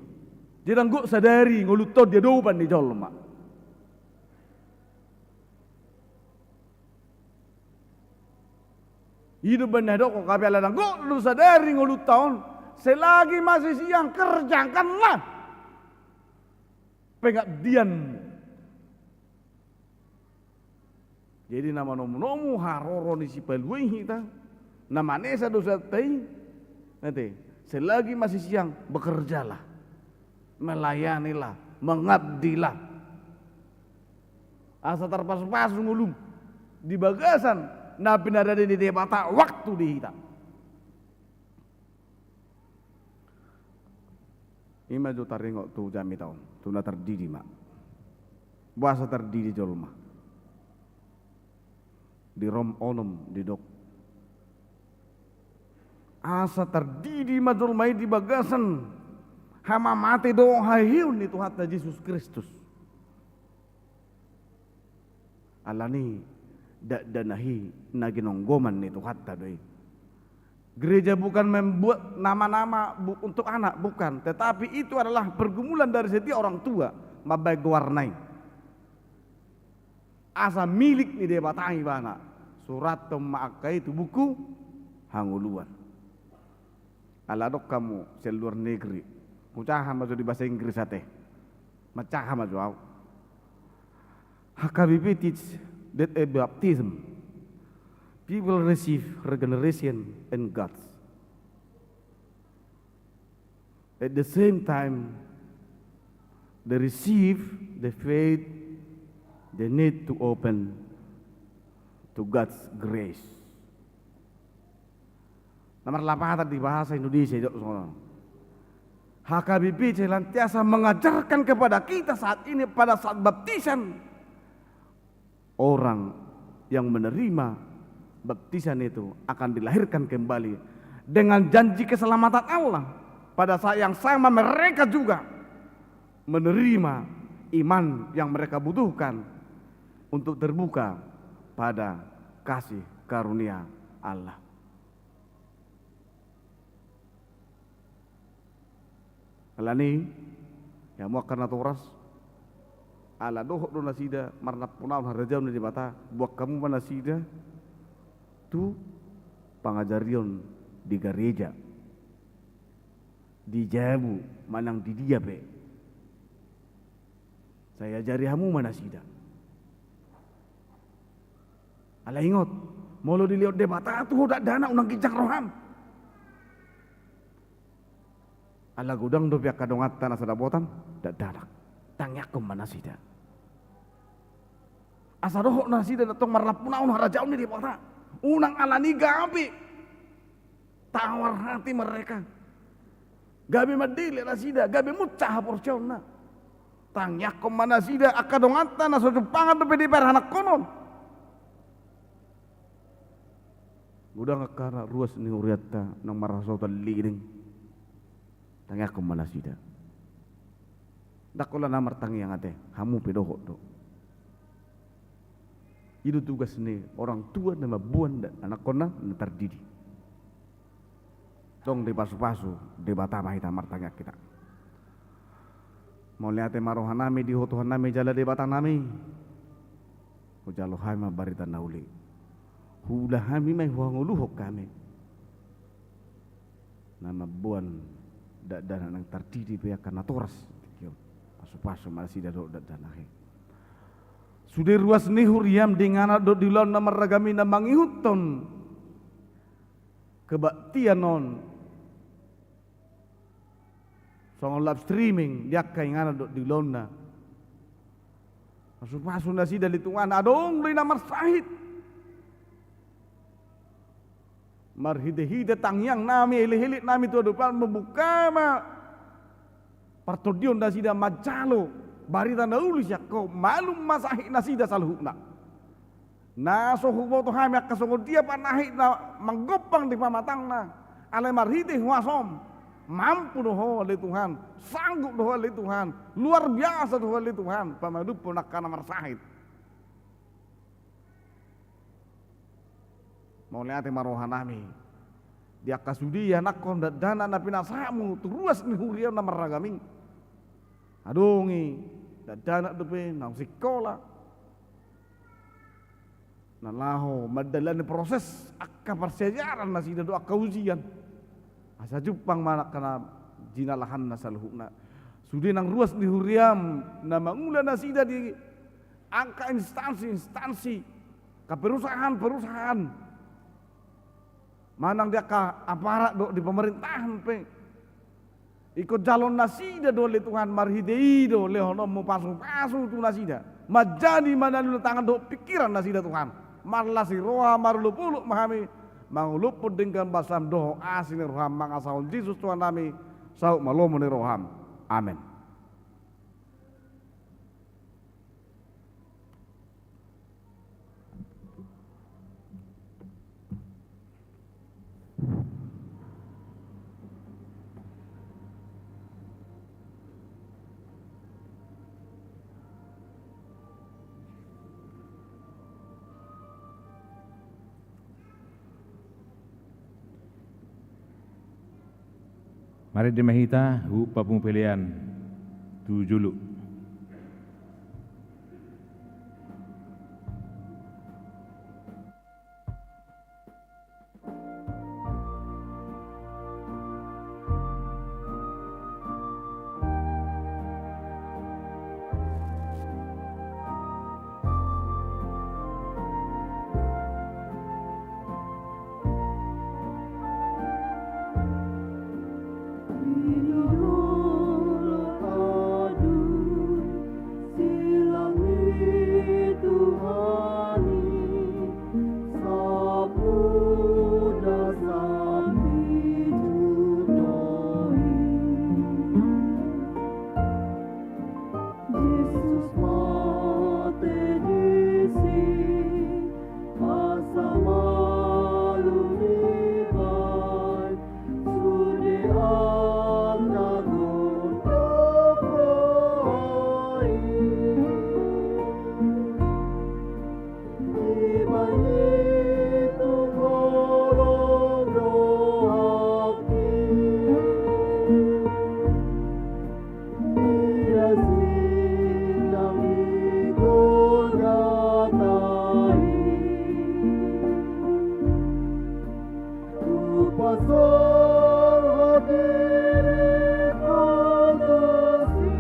Jadi ndang gok sadari ngolunta on di adopan ni jolma. I do umbahen na hudok, hape ala ndang gok do sadari ngolunta on, selagi masih siang kerjakanlah pengabdianmu. Jadi na manomunomu haroro ni Sipalua i hita, na manesa dosanta i, ate, selagi masih siang, bekerjalah, melayanilah, mengabdilah. Asa tarpasupasu ngolum di bagasan na pinarade ni Debata waktu di hita. Ima jo taringot tu jamita on, tu na tardidi ma. Boasa tardidi jolma? Di Rom onom didok, asa tardidi ma jolma i di bagasan hamamate dohot haheheon ni Tuhanta Jesus Kristus. Alani dakdanak i na ginonggoman ni Tuhanta do i. Gereja bukan membuat nama-nama bu-, untuk anak, bukan. Tetapi itu adalah pergumulan dari setiap orang tua mambaen goarna i. Asa milik ni Debata ibana. Surathon ma angka i tu buku hangoluan. Ala adong hamu sian luar negeri, hujaha ma jo di bahasa Inggris ate. Manjaha ma jo au. H K B P teach that at baptism, people receive regeneration and God's. At the same time, they receive the faith they need to open to God's grace. Na marlapatan di bahasa Indonesia jo songon on. H K B P senantiasa mengajarkan kepada kita saat ini, pada saat baptisan, orang yang menerima baptisan itu akan dilahirkan kembali dengan janji keselamatan Allah. Pada saat yang sama, mereka juga menerima iman yang mereka butuhkan untuk terbuka pada kasih karunia Allah. Alani, hamu angka natoras, ala dohot do nasida marnampunampunon harajaon ni Debata, boan hamu ma nasida tu pangajarion di gareja, di jabu manang di dia pe. Sai ajari hamu ma nasida. Ala ingot, molo dilehon Debata tu ho dakdanak, unang ginjang roham. Ala godang dope angka donganta na so dapotan dakdanak. Tangiangkon ma nasida. Asa dohot nasida na tong marnampunampunon harajaon ni Debata. Unang alani gabe tawar hati mereka. Gabe mandele nasida, gabe muncah haporseaonna. Tangiangkon ma nasida, angka donganta na so jumpangan dope di parhanangkonon. Godang angka na ruas ni hurianta naung marhasohotan leleng. Tangiangkon ma nasida. Ndang holan na martangiang ate, hamu pe dohot do. I do tugas ni orang tua na mamboan da-, anakkonna na tardidi. Tong dipasupasu Debata ma hita, martangiang hita. Mauliate ma rohanami di ho Tuhannami jala Debatanami. Hujalo hami ma barita na uli. Huula hami ma i, huhangoluhon hami. Na mamboan dakdanak naung tardidi pe angka natoras. Pasupasu ma nasida dohot dakdanak i. Sude ruas ni huriam di inganan dohot di ulaon na marragam i na mangihuthon kebaktian on songon live streaming di angka inganan dohot di ulaonna. Pasupasu nasida ale Tuhan, adong do i na marsahit. Marhitehite tangiangnami, elekeleknami tu adopanMu, buka ma partondion nasida manjalo barita na uli sian Ho, malum ma sahit nasida saluhutna. Na so huboto hami angka songon dia panahit na manggompang di pamatangna, alai marhite huasaM, mampu do Ho ale Tuhan, sanggup do Ho ale Tuhan, luar biasa do Ho ale Tuhan, pamanumhon angka na marsahit. Mauliate ma rohanami di angka sude ianakhon dakdanak na pinasahatMu tu ruas ni huriaM na marragam i. Adong i dakdanak dope naung sikola, na laho mandalani proses angka parsiajaran nasida dohot angka ujian, asa jumpang ma angka na jinalahanna saluhutna. Sude nang ruas ni huriaM na mangula nasida di angka instansi-instansi Angka perusahaan-perusahaan manang di angka aparat dohot di pemerintahan pe, ingkon jaloon nasida do ale Tuhan, marhite i do lehononmu pasupasu tu nasida, manjadi manalu na tangan dohot pingkiran nasida Tuhan. Marlas ni roha, marolopolop ma hami mangolophon denggan basaM dohot asi ni rohaM, mangasahon Jesus Tuhannami, saut ma lomo ni rohaM. Amen. Marende ma hita huhut papungu pelean tu jolo. Jesus mate disi, asa malum dibahen sude angka gondang roha i. Dibahen i tung holong rohangki. Idas ni nang di Golgata i, hupasahat diringku tusi.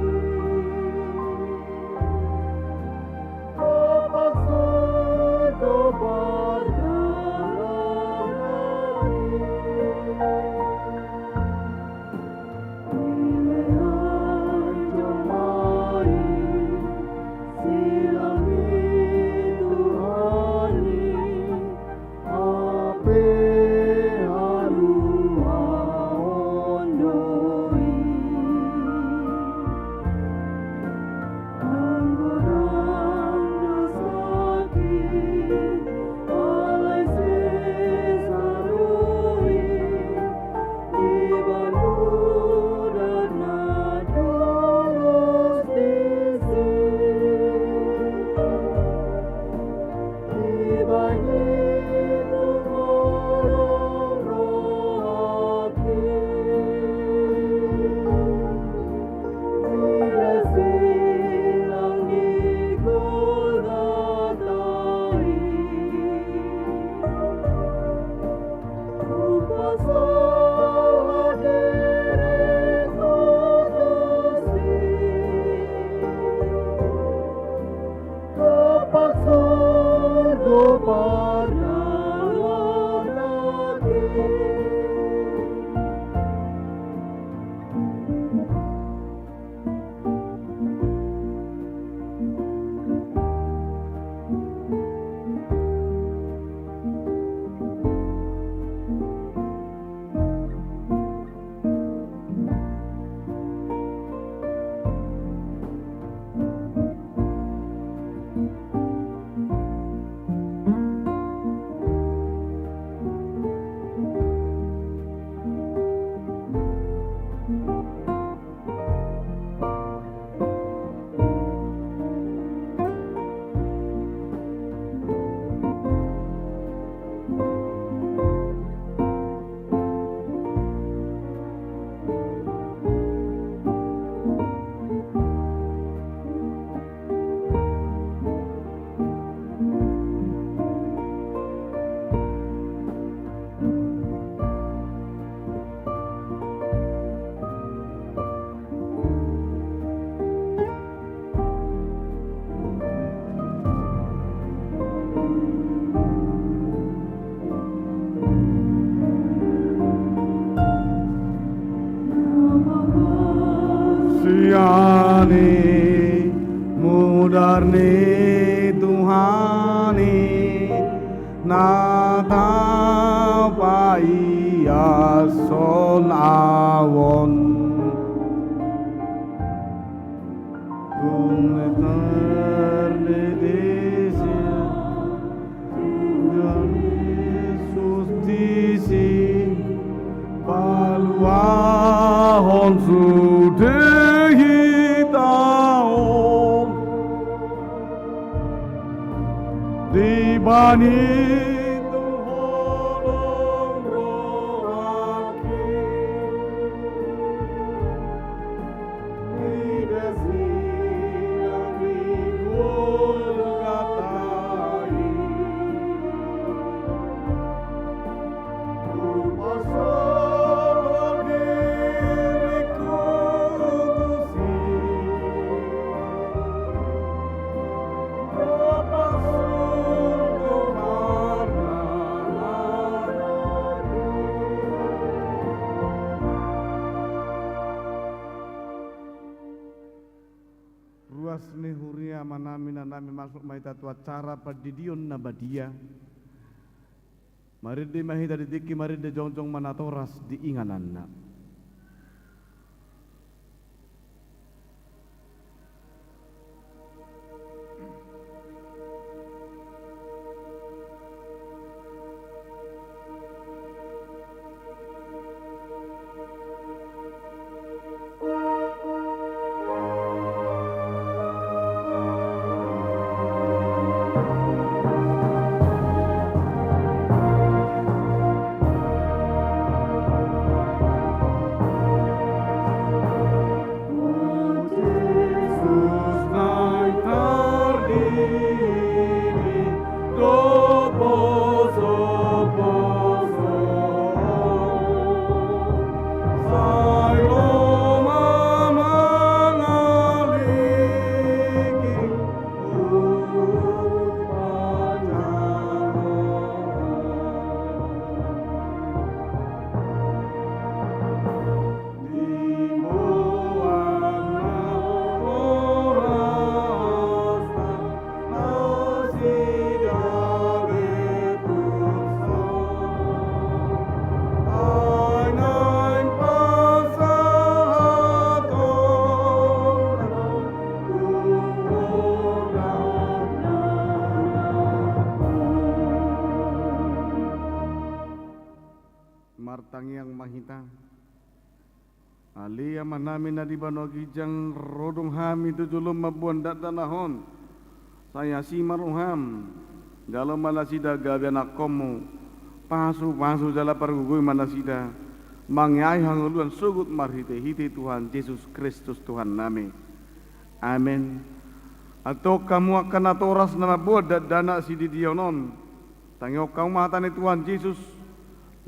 Ani mudar ni Tuhan i na tapaiashon ahu on. Tung tardedesi Tuhan Jesus disi, paluahon sude hita on. Di bani tu holong rohangki. Ruas ni huria, amanami, inanami, masuk ma hita tu acara pandidion na badia. Marende ma hita di tingki, marende jongjong ma natoras di ingananna. Martangiang ma hita. Ale Amanami na di banua ginjang, ro do hami tu jolom mamboan dakdanak on. Sai asi ma roham. Jalo ma nasida gabe anakkonmu. Pasupasu jala pargogoi ma nasida mangeahi hangoluan sogot marhitehite Tuhan Jesus Kristus Tuhannami. Amen. Antong hamu angka natoras na mamboan dakdanak sididion on. Tangihon hamu ma hata ni Tuhan Jesus.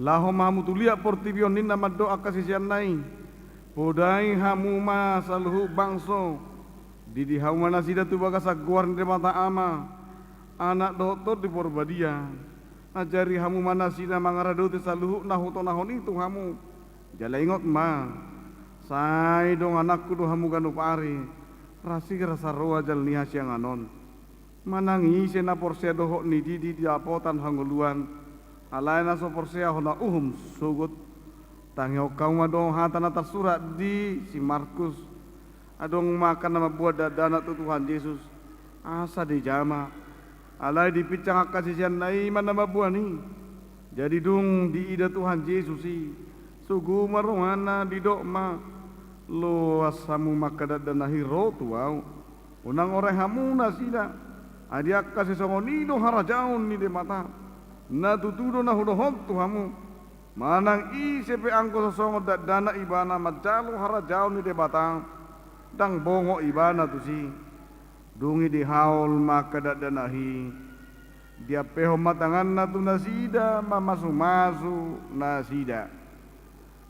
Laho ma hamu tu liat portibi on ninna mandok angka siseanna i. Podai hamu ma saluhut bangso. Didi hamu ma nasida tu bagasan goar ni Debata Ama, Anak dohot Tondi Porbadia. Ajari hamu ma nasida mangaradoti saluhut na hutonahon i tu hamu. Jala ingot ma, sai dongananku do hamu ganup ari, rasirasa ro ajal ni hasiangan on. Manang ise na porsea dohot na didi dapotan hangoluan, alai na so porsea hona uhum sogot. Tangihon hamu ma do hata na tarsurat di si Markus. Adong ma angka na mamboan dakdanak tu Tuhan Jesus, asa dijama. Alai dipinsang angka siseanna i ma na mamboan i. Jadi dung diida Tuhan Jesus i, sogo ma rohana, didok ma, loas hamu ma angka dakdanak i ro tu ahu. Unang orai hamu nasida. Ai di angka sisongon i do harajaon ni Debata. Na tutu do na hudokhon tu hamu. Manang ise pe anggo so songon dakdanak ibana manjalo harajaon ni Debata, ndang bongot ibana tusi. Dung i dihaol ma angka dakdanak i, diampehon ma tanganna tu nasida, mamasumasu nasida.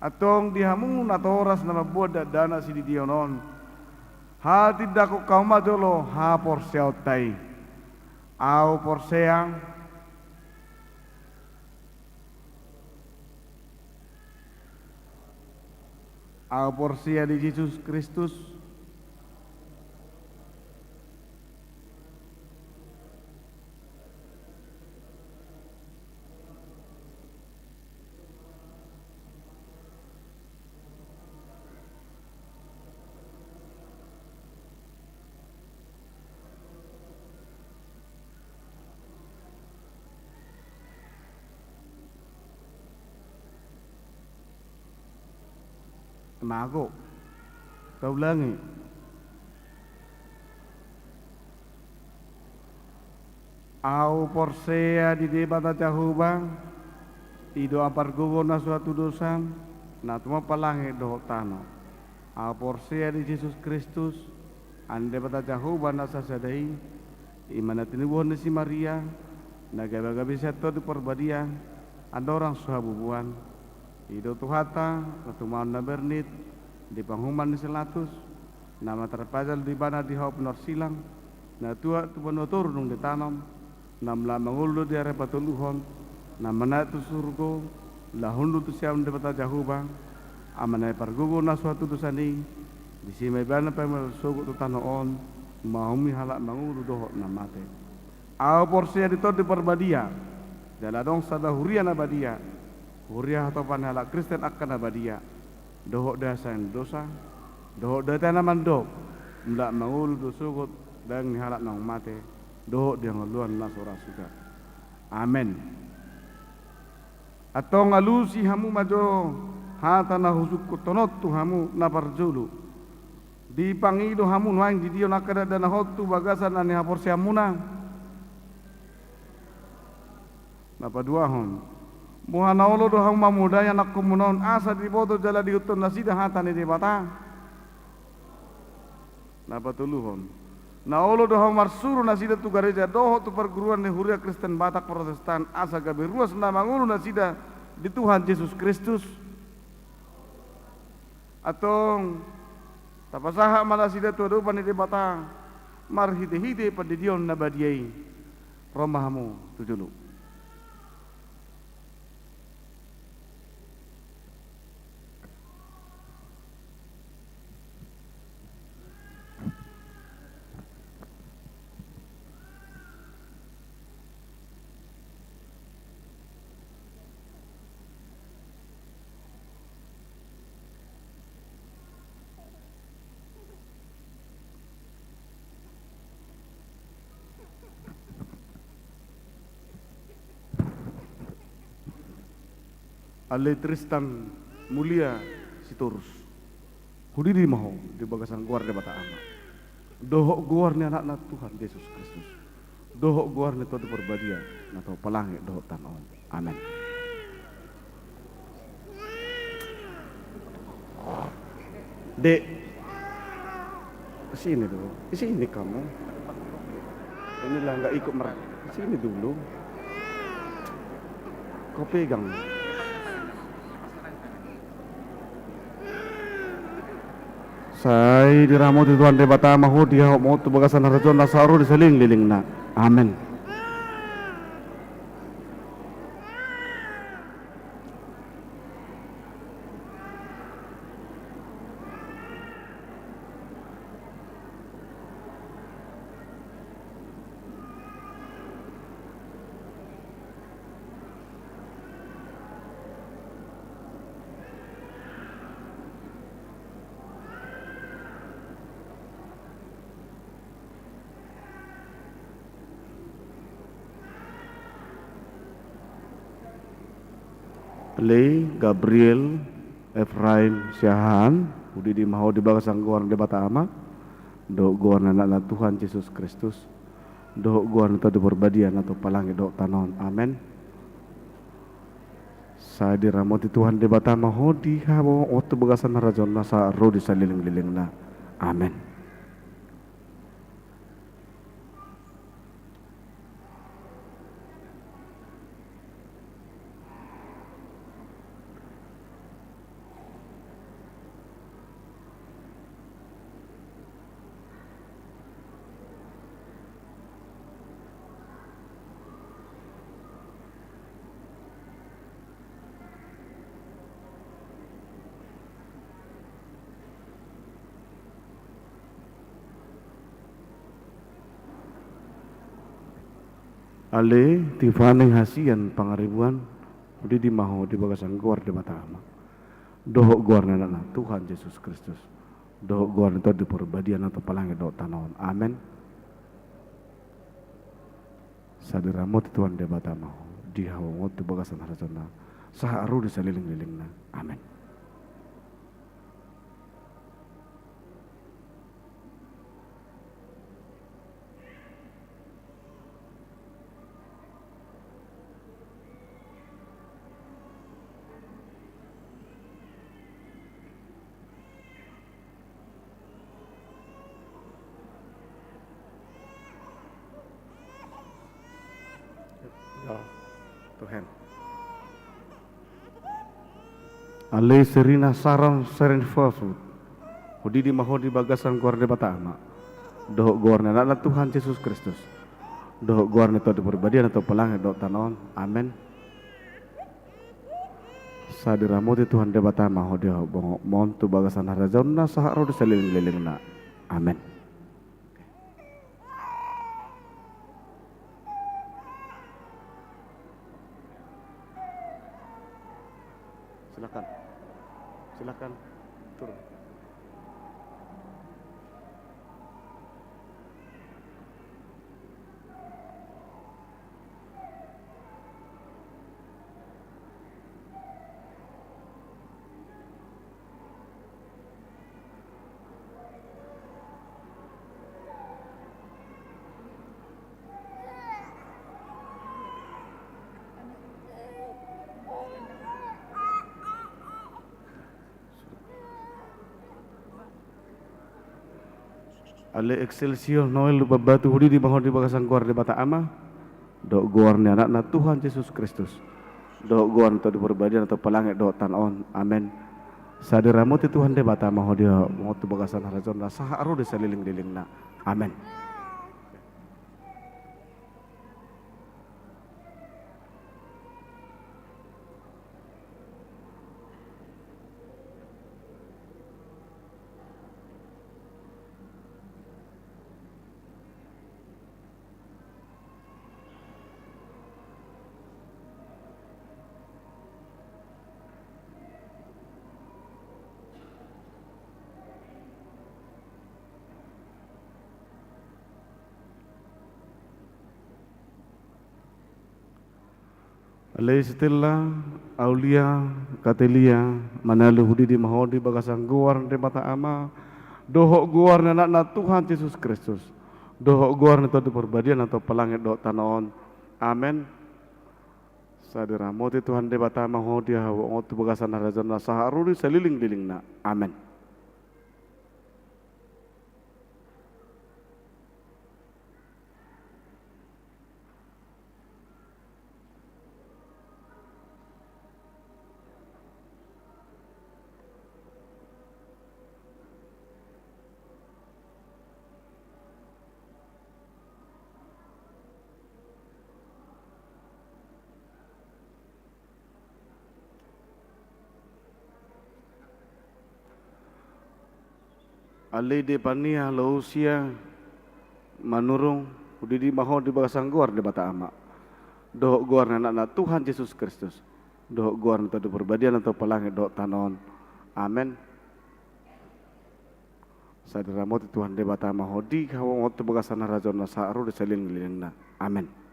Antong di hamu natoras na mamboan dakdanak sididion on, hatindangkon hamu ma jolo haporseaonta i. Ahu porsea. Ahu porsea di Jesus Kristus, Mago. Taulangi. Ahu porsea di Debata Jahowa, i do ampargogo na so hatudosan, na tumompa langit dohot tano. Ahu porsea di Jesus Kristus, anak ni Debata Jahowa na sasada i, i ma na tinubuhon ni si Maria, na gabe-gabe sian Tondi Parbadia, andorang so habubuan. I do Tuhanta, na tumaon na bernit, di panguhuman ni si Latus, na manang tarpajal do Ibana di hau pinorsilang, na tuat tu banua toru dung ditanom, na mela mangolu do di ari patoluhon, na manaek tu surgo, laho hundul tu siamun Debata Jahowa, Ama na pargogo na so hatudosan i, disi ma Ibana paima sogot tu tano on, mauhumi halak mangolu dohot na mate. Ahu porsea di Tondi Parbadia, jala adong sada huria na badia, huria hatopan ni halak Kristen angka na badia, dohot di hasesaan ni dosa, dohot di hata na mandok, mela mangolu do sogot daging ni halak naung mate, dohot di hangoluan na so ra suda. Amen. Antong alusi hamu ma jo hata na husungkunhon on tu hamu na parjolo. Dipangido hamu nuaeng di dia on angka dakdanahon tu bagasan na nihaporseaonmuna. Na paduahon, boha na olo do hamu mamodai anakkonmuna on asa diboto jala diihuthon nasida hata ni Debata? Na patoluhon, na olo do hamu marsuru nasida tu gareja dohot tu parguruan ni huria Kristen Batak Protestan asa gabe ruas na mangolu nasida di Tuhan Jesus Kristus? Antong, tapasahat ma nasida tu adopan ni Debata marhite-hite pandidion na badia i. Ro ma hamu tu jolo. Ale Tristan Mulia Sitorus, hudidi ma ho di bagasan goar ni Debata Ama, dohot goar ni Anakna Tuhan Jesus Kristus, dohot goar ni Tondi Parbadia na tumompa langit dohot tano on. Amen. Dek, sini dulu. Di sini kamu. Inilah nggak ikut mer-, sini dulu. Kau pegang. Sai diramoti Tuhan Debata ma ho di hamu on tu bagasan harajaon na sahat ro di salelenglelengna. Amen. Ale Gabriel Efraim Siahaan, hudidi ma ho di bagasan goar ni Debata Ama, dohot goar ni Anakna Tuhan Jesus Kristus, dohot goar ni Tondi Parbadia na tumompa langit dohot tano on. Amen. Sai diramoti Tuhan Debata ma ho di hamu on tu bagasan harajaon na sahat ro di salelenglelengna. Amen. Ale Tiffany Hasian Pangaribuan, hudidi ma ho di bagasan goar ni Debata Ama, dohot goar ni Anakna Tuhan Jesus Kristus, dohot goar ni Tondi Parbadia na tumompa langit dohot tano on. Amen. Sai diramoti Tuhan Debata ma ho di hamu on tu bagasan harajaon na sahat ro di salelenglelengna. Amen. Alei Serina Saron Seren Fosut, hudidi ma ho di bagasan goar ni Debata Ama, dohot goar ni Anakna Tuhan Jesus Kristus, dohot goar ni Tondi Porbadia na tumompa langit dohot tano on. Amen. Sai diramoti Tuhan Debata ma ho di habongonmon tu bagasan harajaonna sahat ro di salelenglelengna. Amen. Silakan. Silakan turun. Ale Excelsior Noel Lumban Batu, hudidi ma ho di bagasan goar ni Debata Ama, dohot goar ni Anakna Tuhan Jesus Kristus, dohot goar ni Tondi Porbadia na tumompa langit dohot tano on. Amen. Sai diramoti Tuhan Debata ma ho di habongonmon tu bagasan harajaonna sahat ro di salelenglelengna. Amen. Ale Stella Aulia Katelia Manalu, hudidi ma ho di bagasan goar ni Debata Ama, dohot goar ni Anakna Tuhan Jesus Kristus, dohot goar ni Tondi Porbadia na tumompa langit dohot tano on. Amen. Sai diramoti Tuhan Debata ma ho di habongonmon tu bagasan harajaonna sahat ro di salelenglelengna. Amen. Ale Depania Lousia Manurung, hudidi ma ho di bagasan goar ni Debata Ama, dohot goar ni Anakna Tuhan Jesus Kristus, dohot goar ni Tondi Porbadia na tumompa langit dohot tano on. Amen. Sai diramoti Tuhan Debata ma ho di habongonmon tu bagasan harajaonna sahat ro di salelenglelengna. Amen.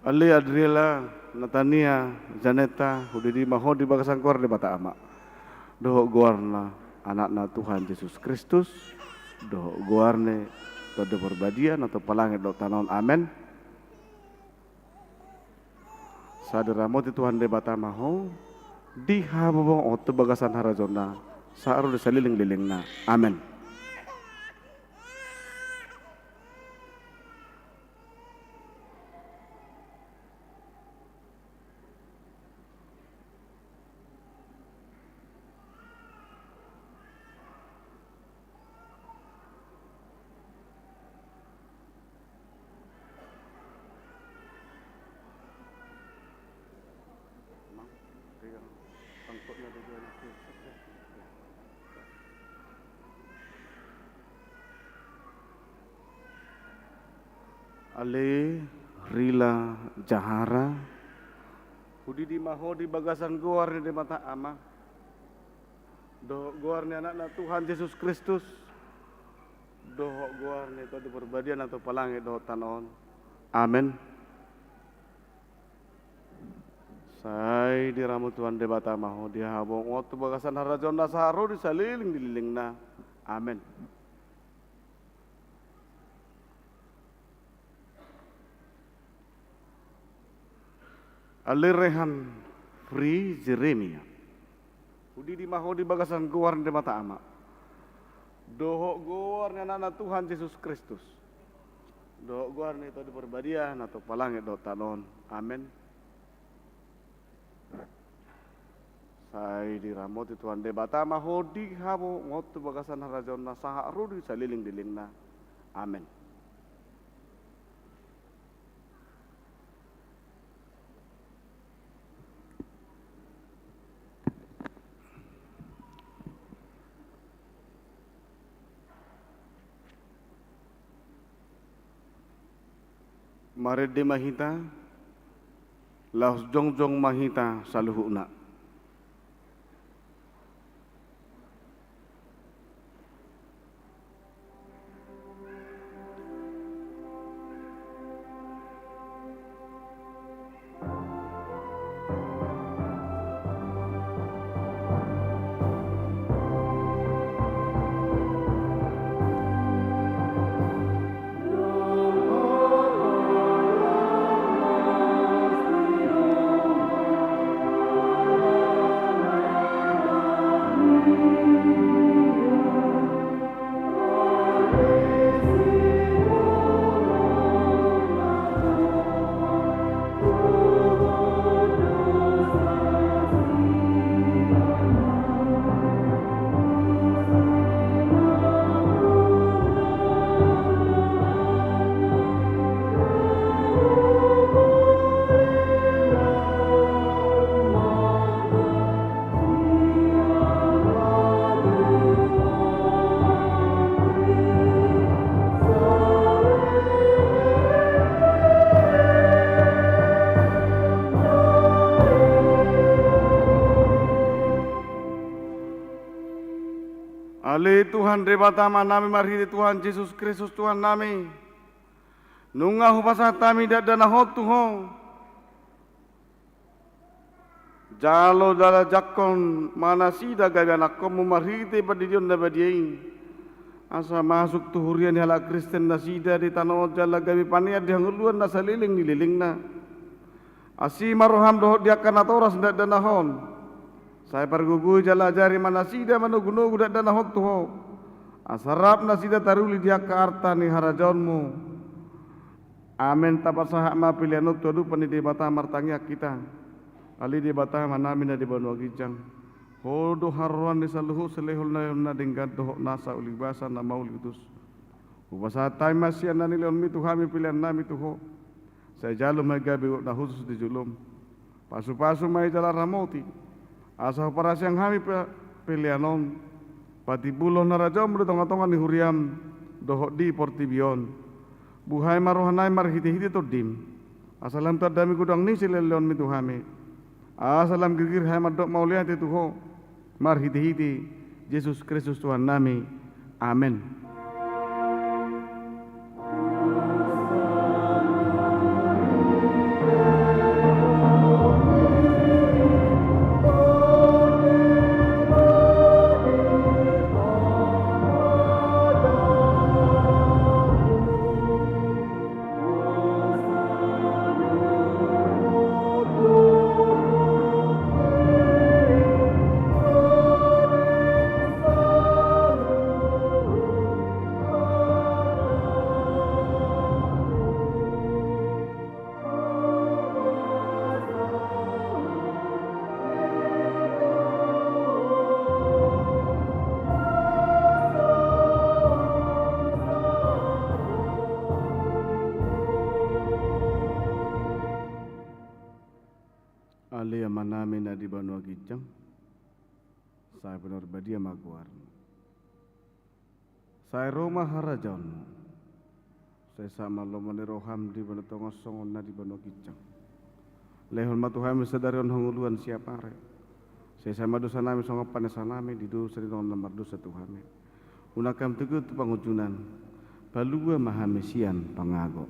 Ale Adriela Natania Janeta, hudidi ma ho di bagasan goar ni Debata Ama, dohot goar ni Anakna Tuhan Jesus Kristus, dohot goar ni Tondi Porbadia na tumompa langit dohot tano on. Amen. Sai diramoti Tuhan Debata ma ho di habongonmon tu bagasan harajaonna sahat ro di salelenglelengna. Amen. Ale Rila Jahara, hudidi ma ho di bagasan goar ni Debata Ama, dohot goar ni Anakna Tuhan Jesus Kristus, dohot goar ni Tondi Porbadia na tumompa langit dohot tano on. Amen. Sai diramoti Tuhan Debata ma ho di hamu on tu bagasan harajaon na sahat ro di saleleng ni lelengna. Amen. Ale Rehan Fri Jeremia. Hudidi ma ho di bagasan goar ni Debata Ama, dohot goar ni Anakna Tuhan Jesus Kristus, dohot goar ni Tondi Parbadia na tompa langit dohot tano on. Amen. Sai diramoti Tuhan Debata ma ho di hamu on tu bagasan harajaon na sahat ro di saleleng ni lelengna. Amen. Marende ma hita, laos jongjong ma hita saluhutna. Ale Tuhan Debata Amanami, marhite Tuhan Jesus Kristus Tuhannami, nunga hupasahat hami dakdanak on tu Ho. Jalo jala jangkon ma nasida gabe anakkonmu marhite pandidion na badia i, asa masuk tu huria ni halak Kristen nasida di tano on jala gabe panean di hangoluan na saleleng ni lelengna. Asi ma roham dohot di angka natoras dakdanak on. Sai pargogoi jala ajari ma nasida manogunogu dakdanak on tu Ho, asa rap nasida taruli di angka arta ni harajaonmu. Amen. Tapasahat ma pelean on tu adopan ni Debata, martangiang hita. Ale Debata Amanami na di banua ginjang, Ho do haroroan ni saluhut silehon na denggan dohot nasa ulibasa na mauliutus. Hupasahat hami ma sian na nilehonmi tu hami peleannami tu Ho. Sai jalo ma i gabe uap na hushus di jolom. Pasupasu ma i jala ramoti, asa huparasiang hami pe-, pelean on, patimbulhon harajaonmu di tongatonga ni huriam dohot di portibi on. Buhai ma rohanami marhitehite Tondim, asa lam tanda hami godang ni silehonlehonmi tu hami, asa lam girgir hami mandok mauliate tu Ho, marhitehite Jesus Kristus Tuhannami. Amen. Ale Amanami na di banua ginjang, sai pinarbadia ma goarmu. Sai ro ma harajaonmu. Sai sahat ma lomo ni roham di banua tonga on songon na di banua ginjang. Lehon ma tu hami sadari on hangoluan siapari. Sai sesa ma dosanami songon panesanami di dosa ni dongan na mardosa tu hami. Unang hami togihon tu pangunjunan, palua ma hami sian pangago.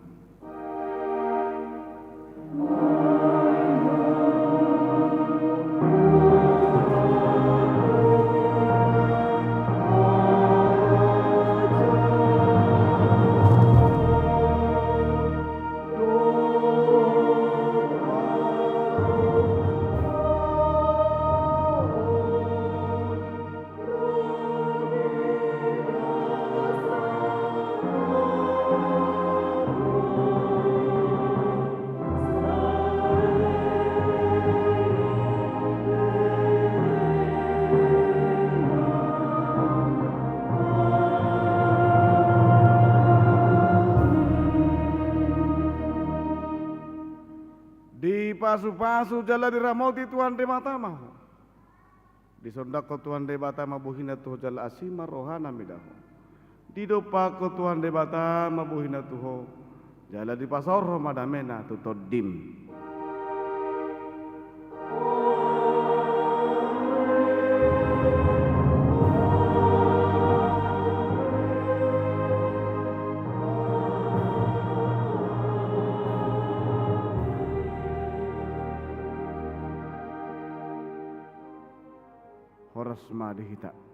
Dipasupasu jala diramoti Tuhan Debata ma ho. Disondangkon Tuhan Debata ma bohina tu ho jala asi ma rohana mida ho. Didompakkon Tuhan Debata ma bohina tu ho, jala dipasaorhon ma damena tu tondim. Horas ma di hita.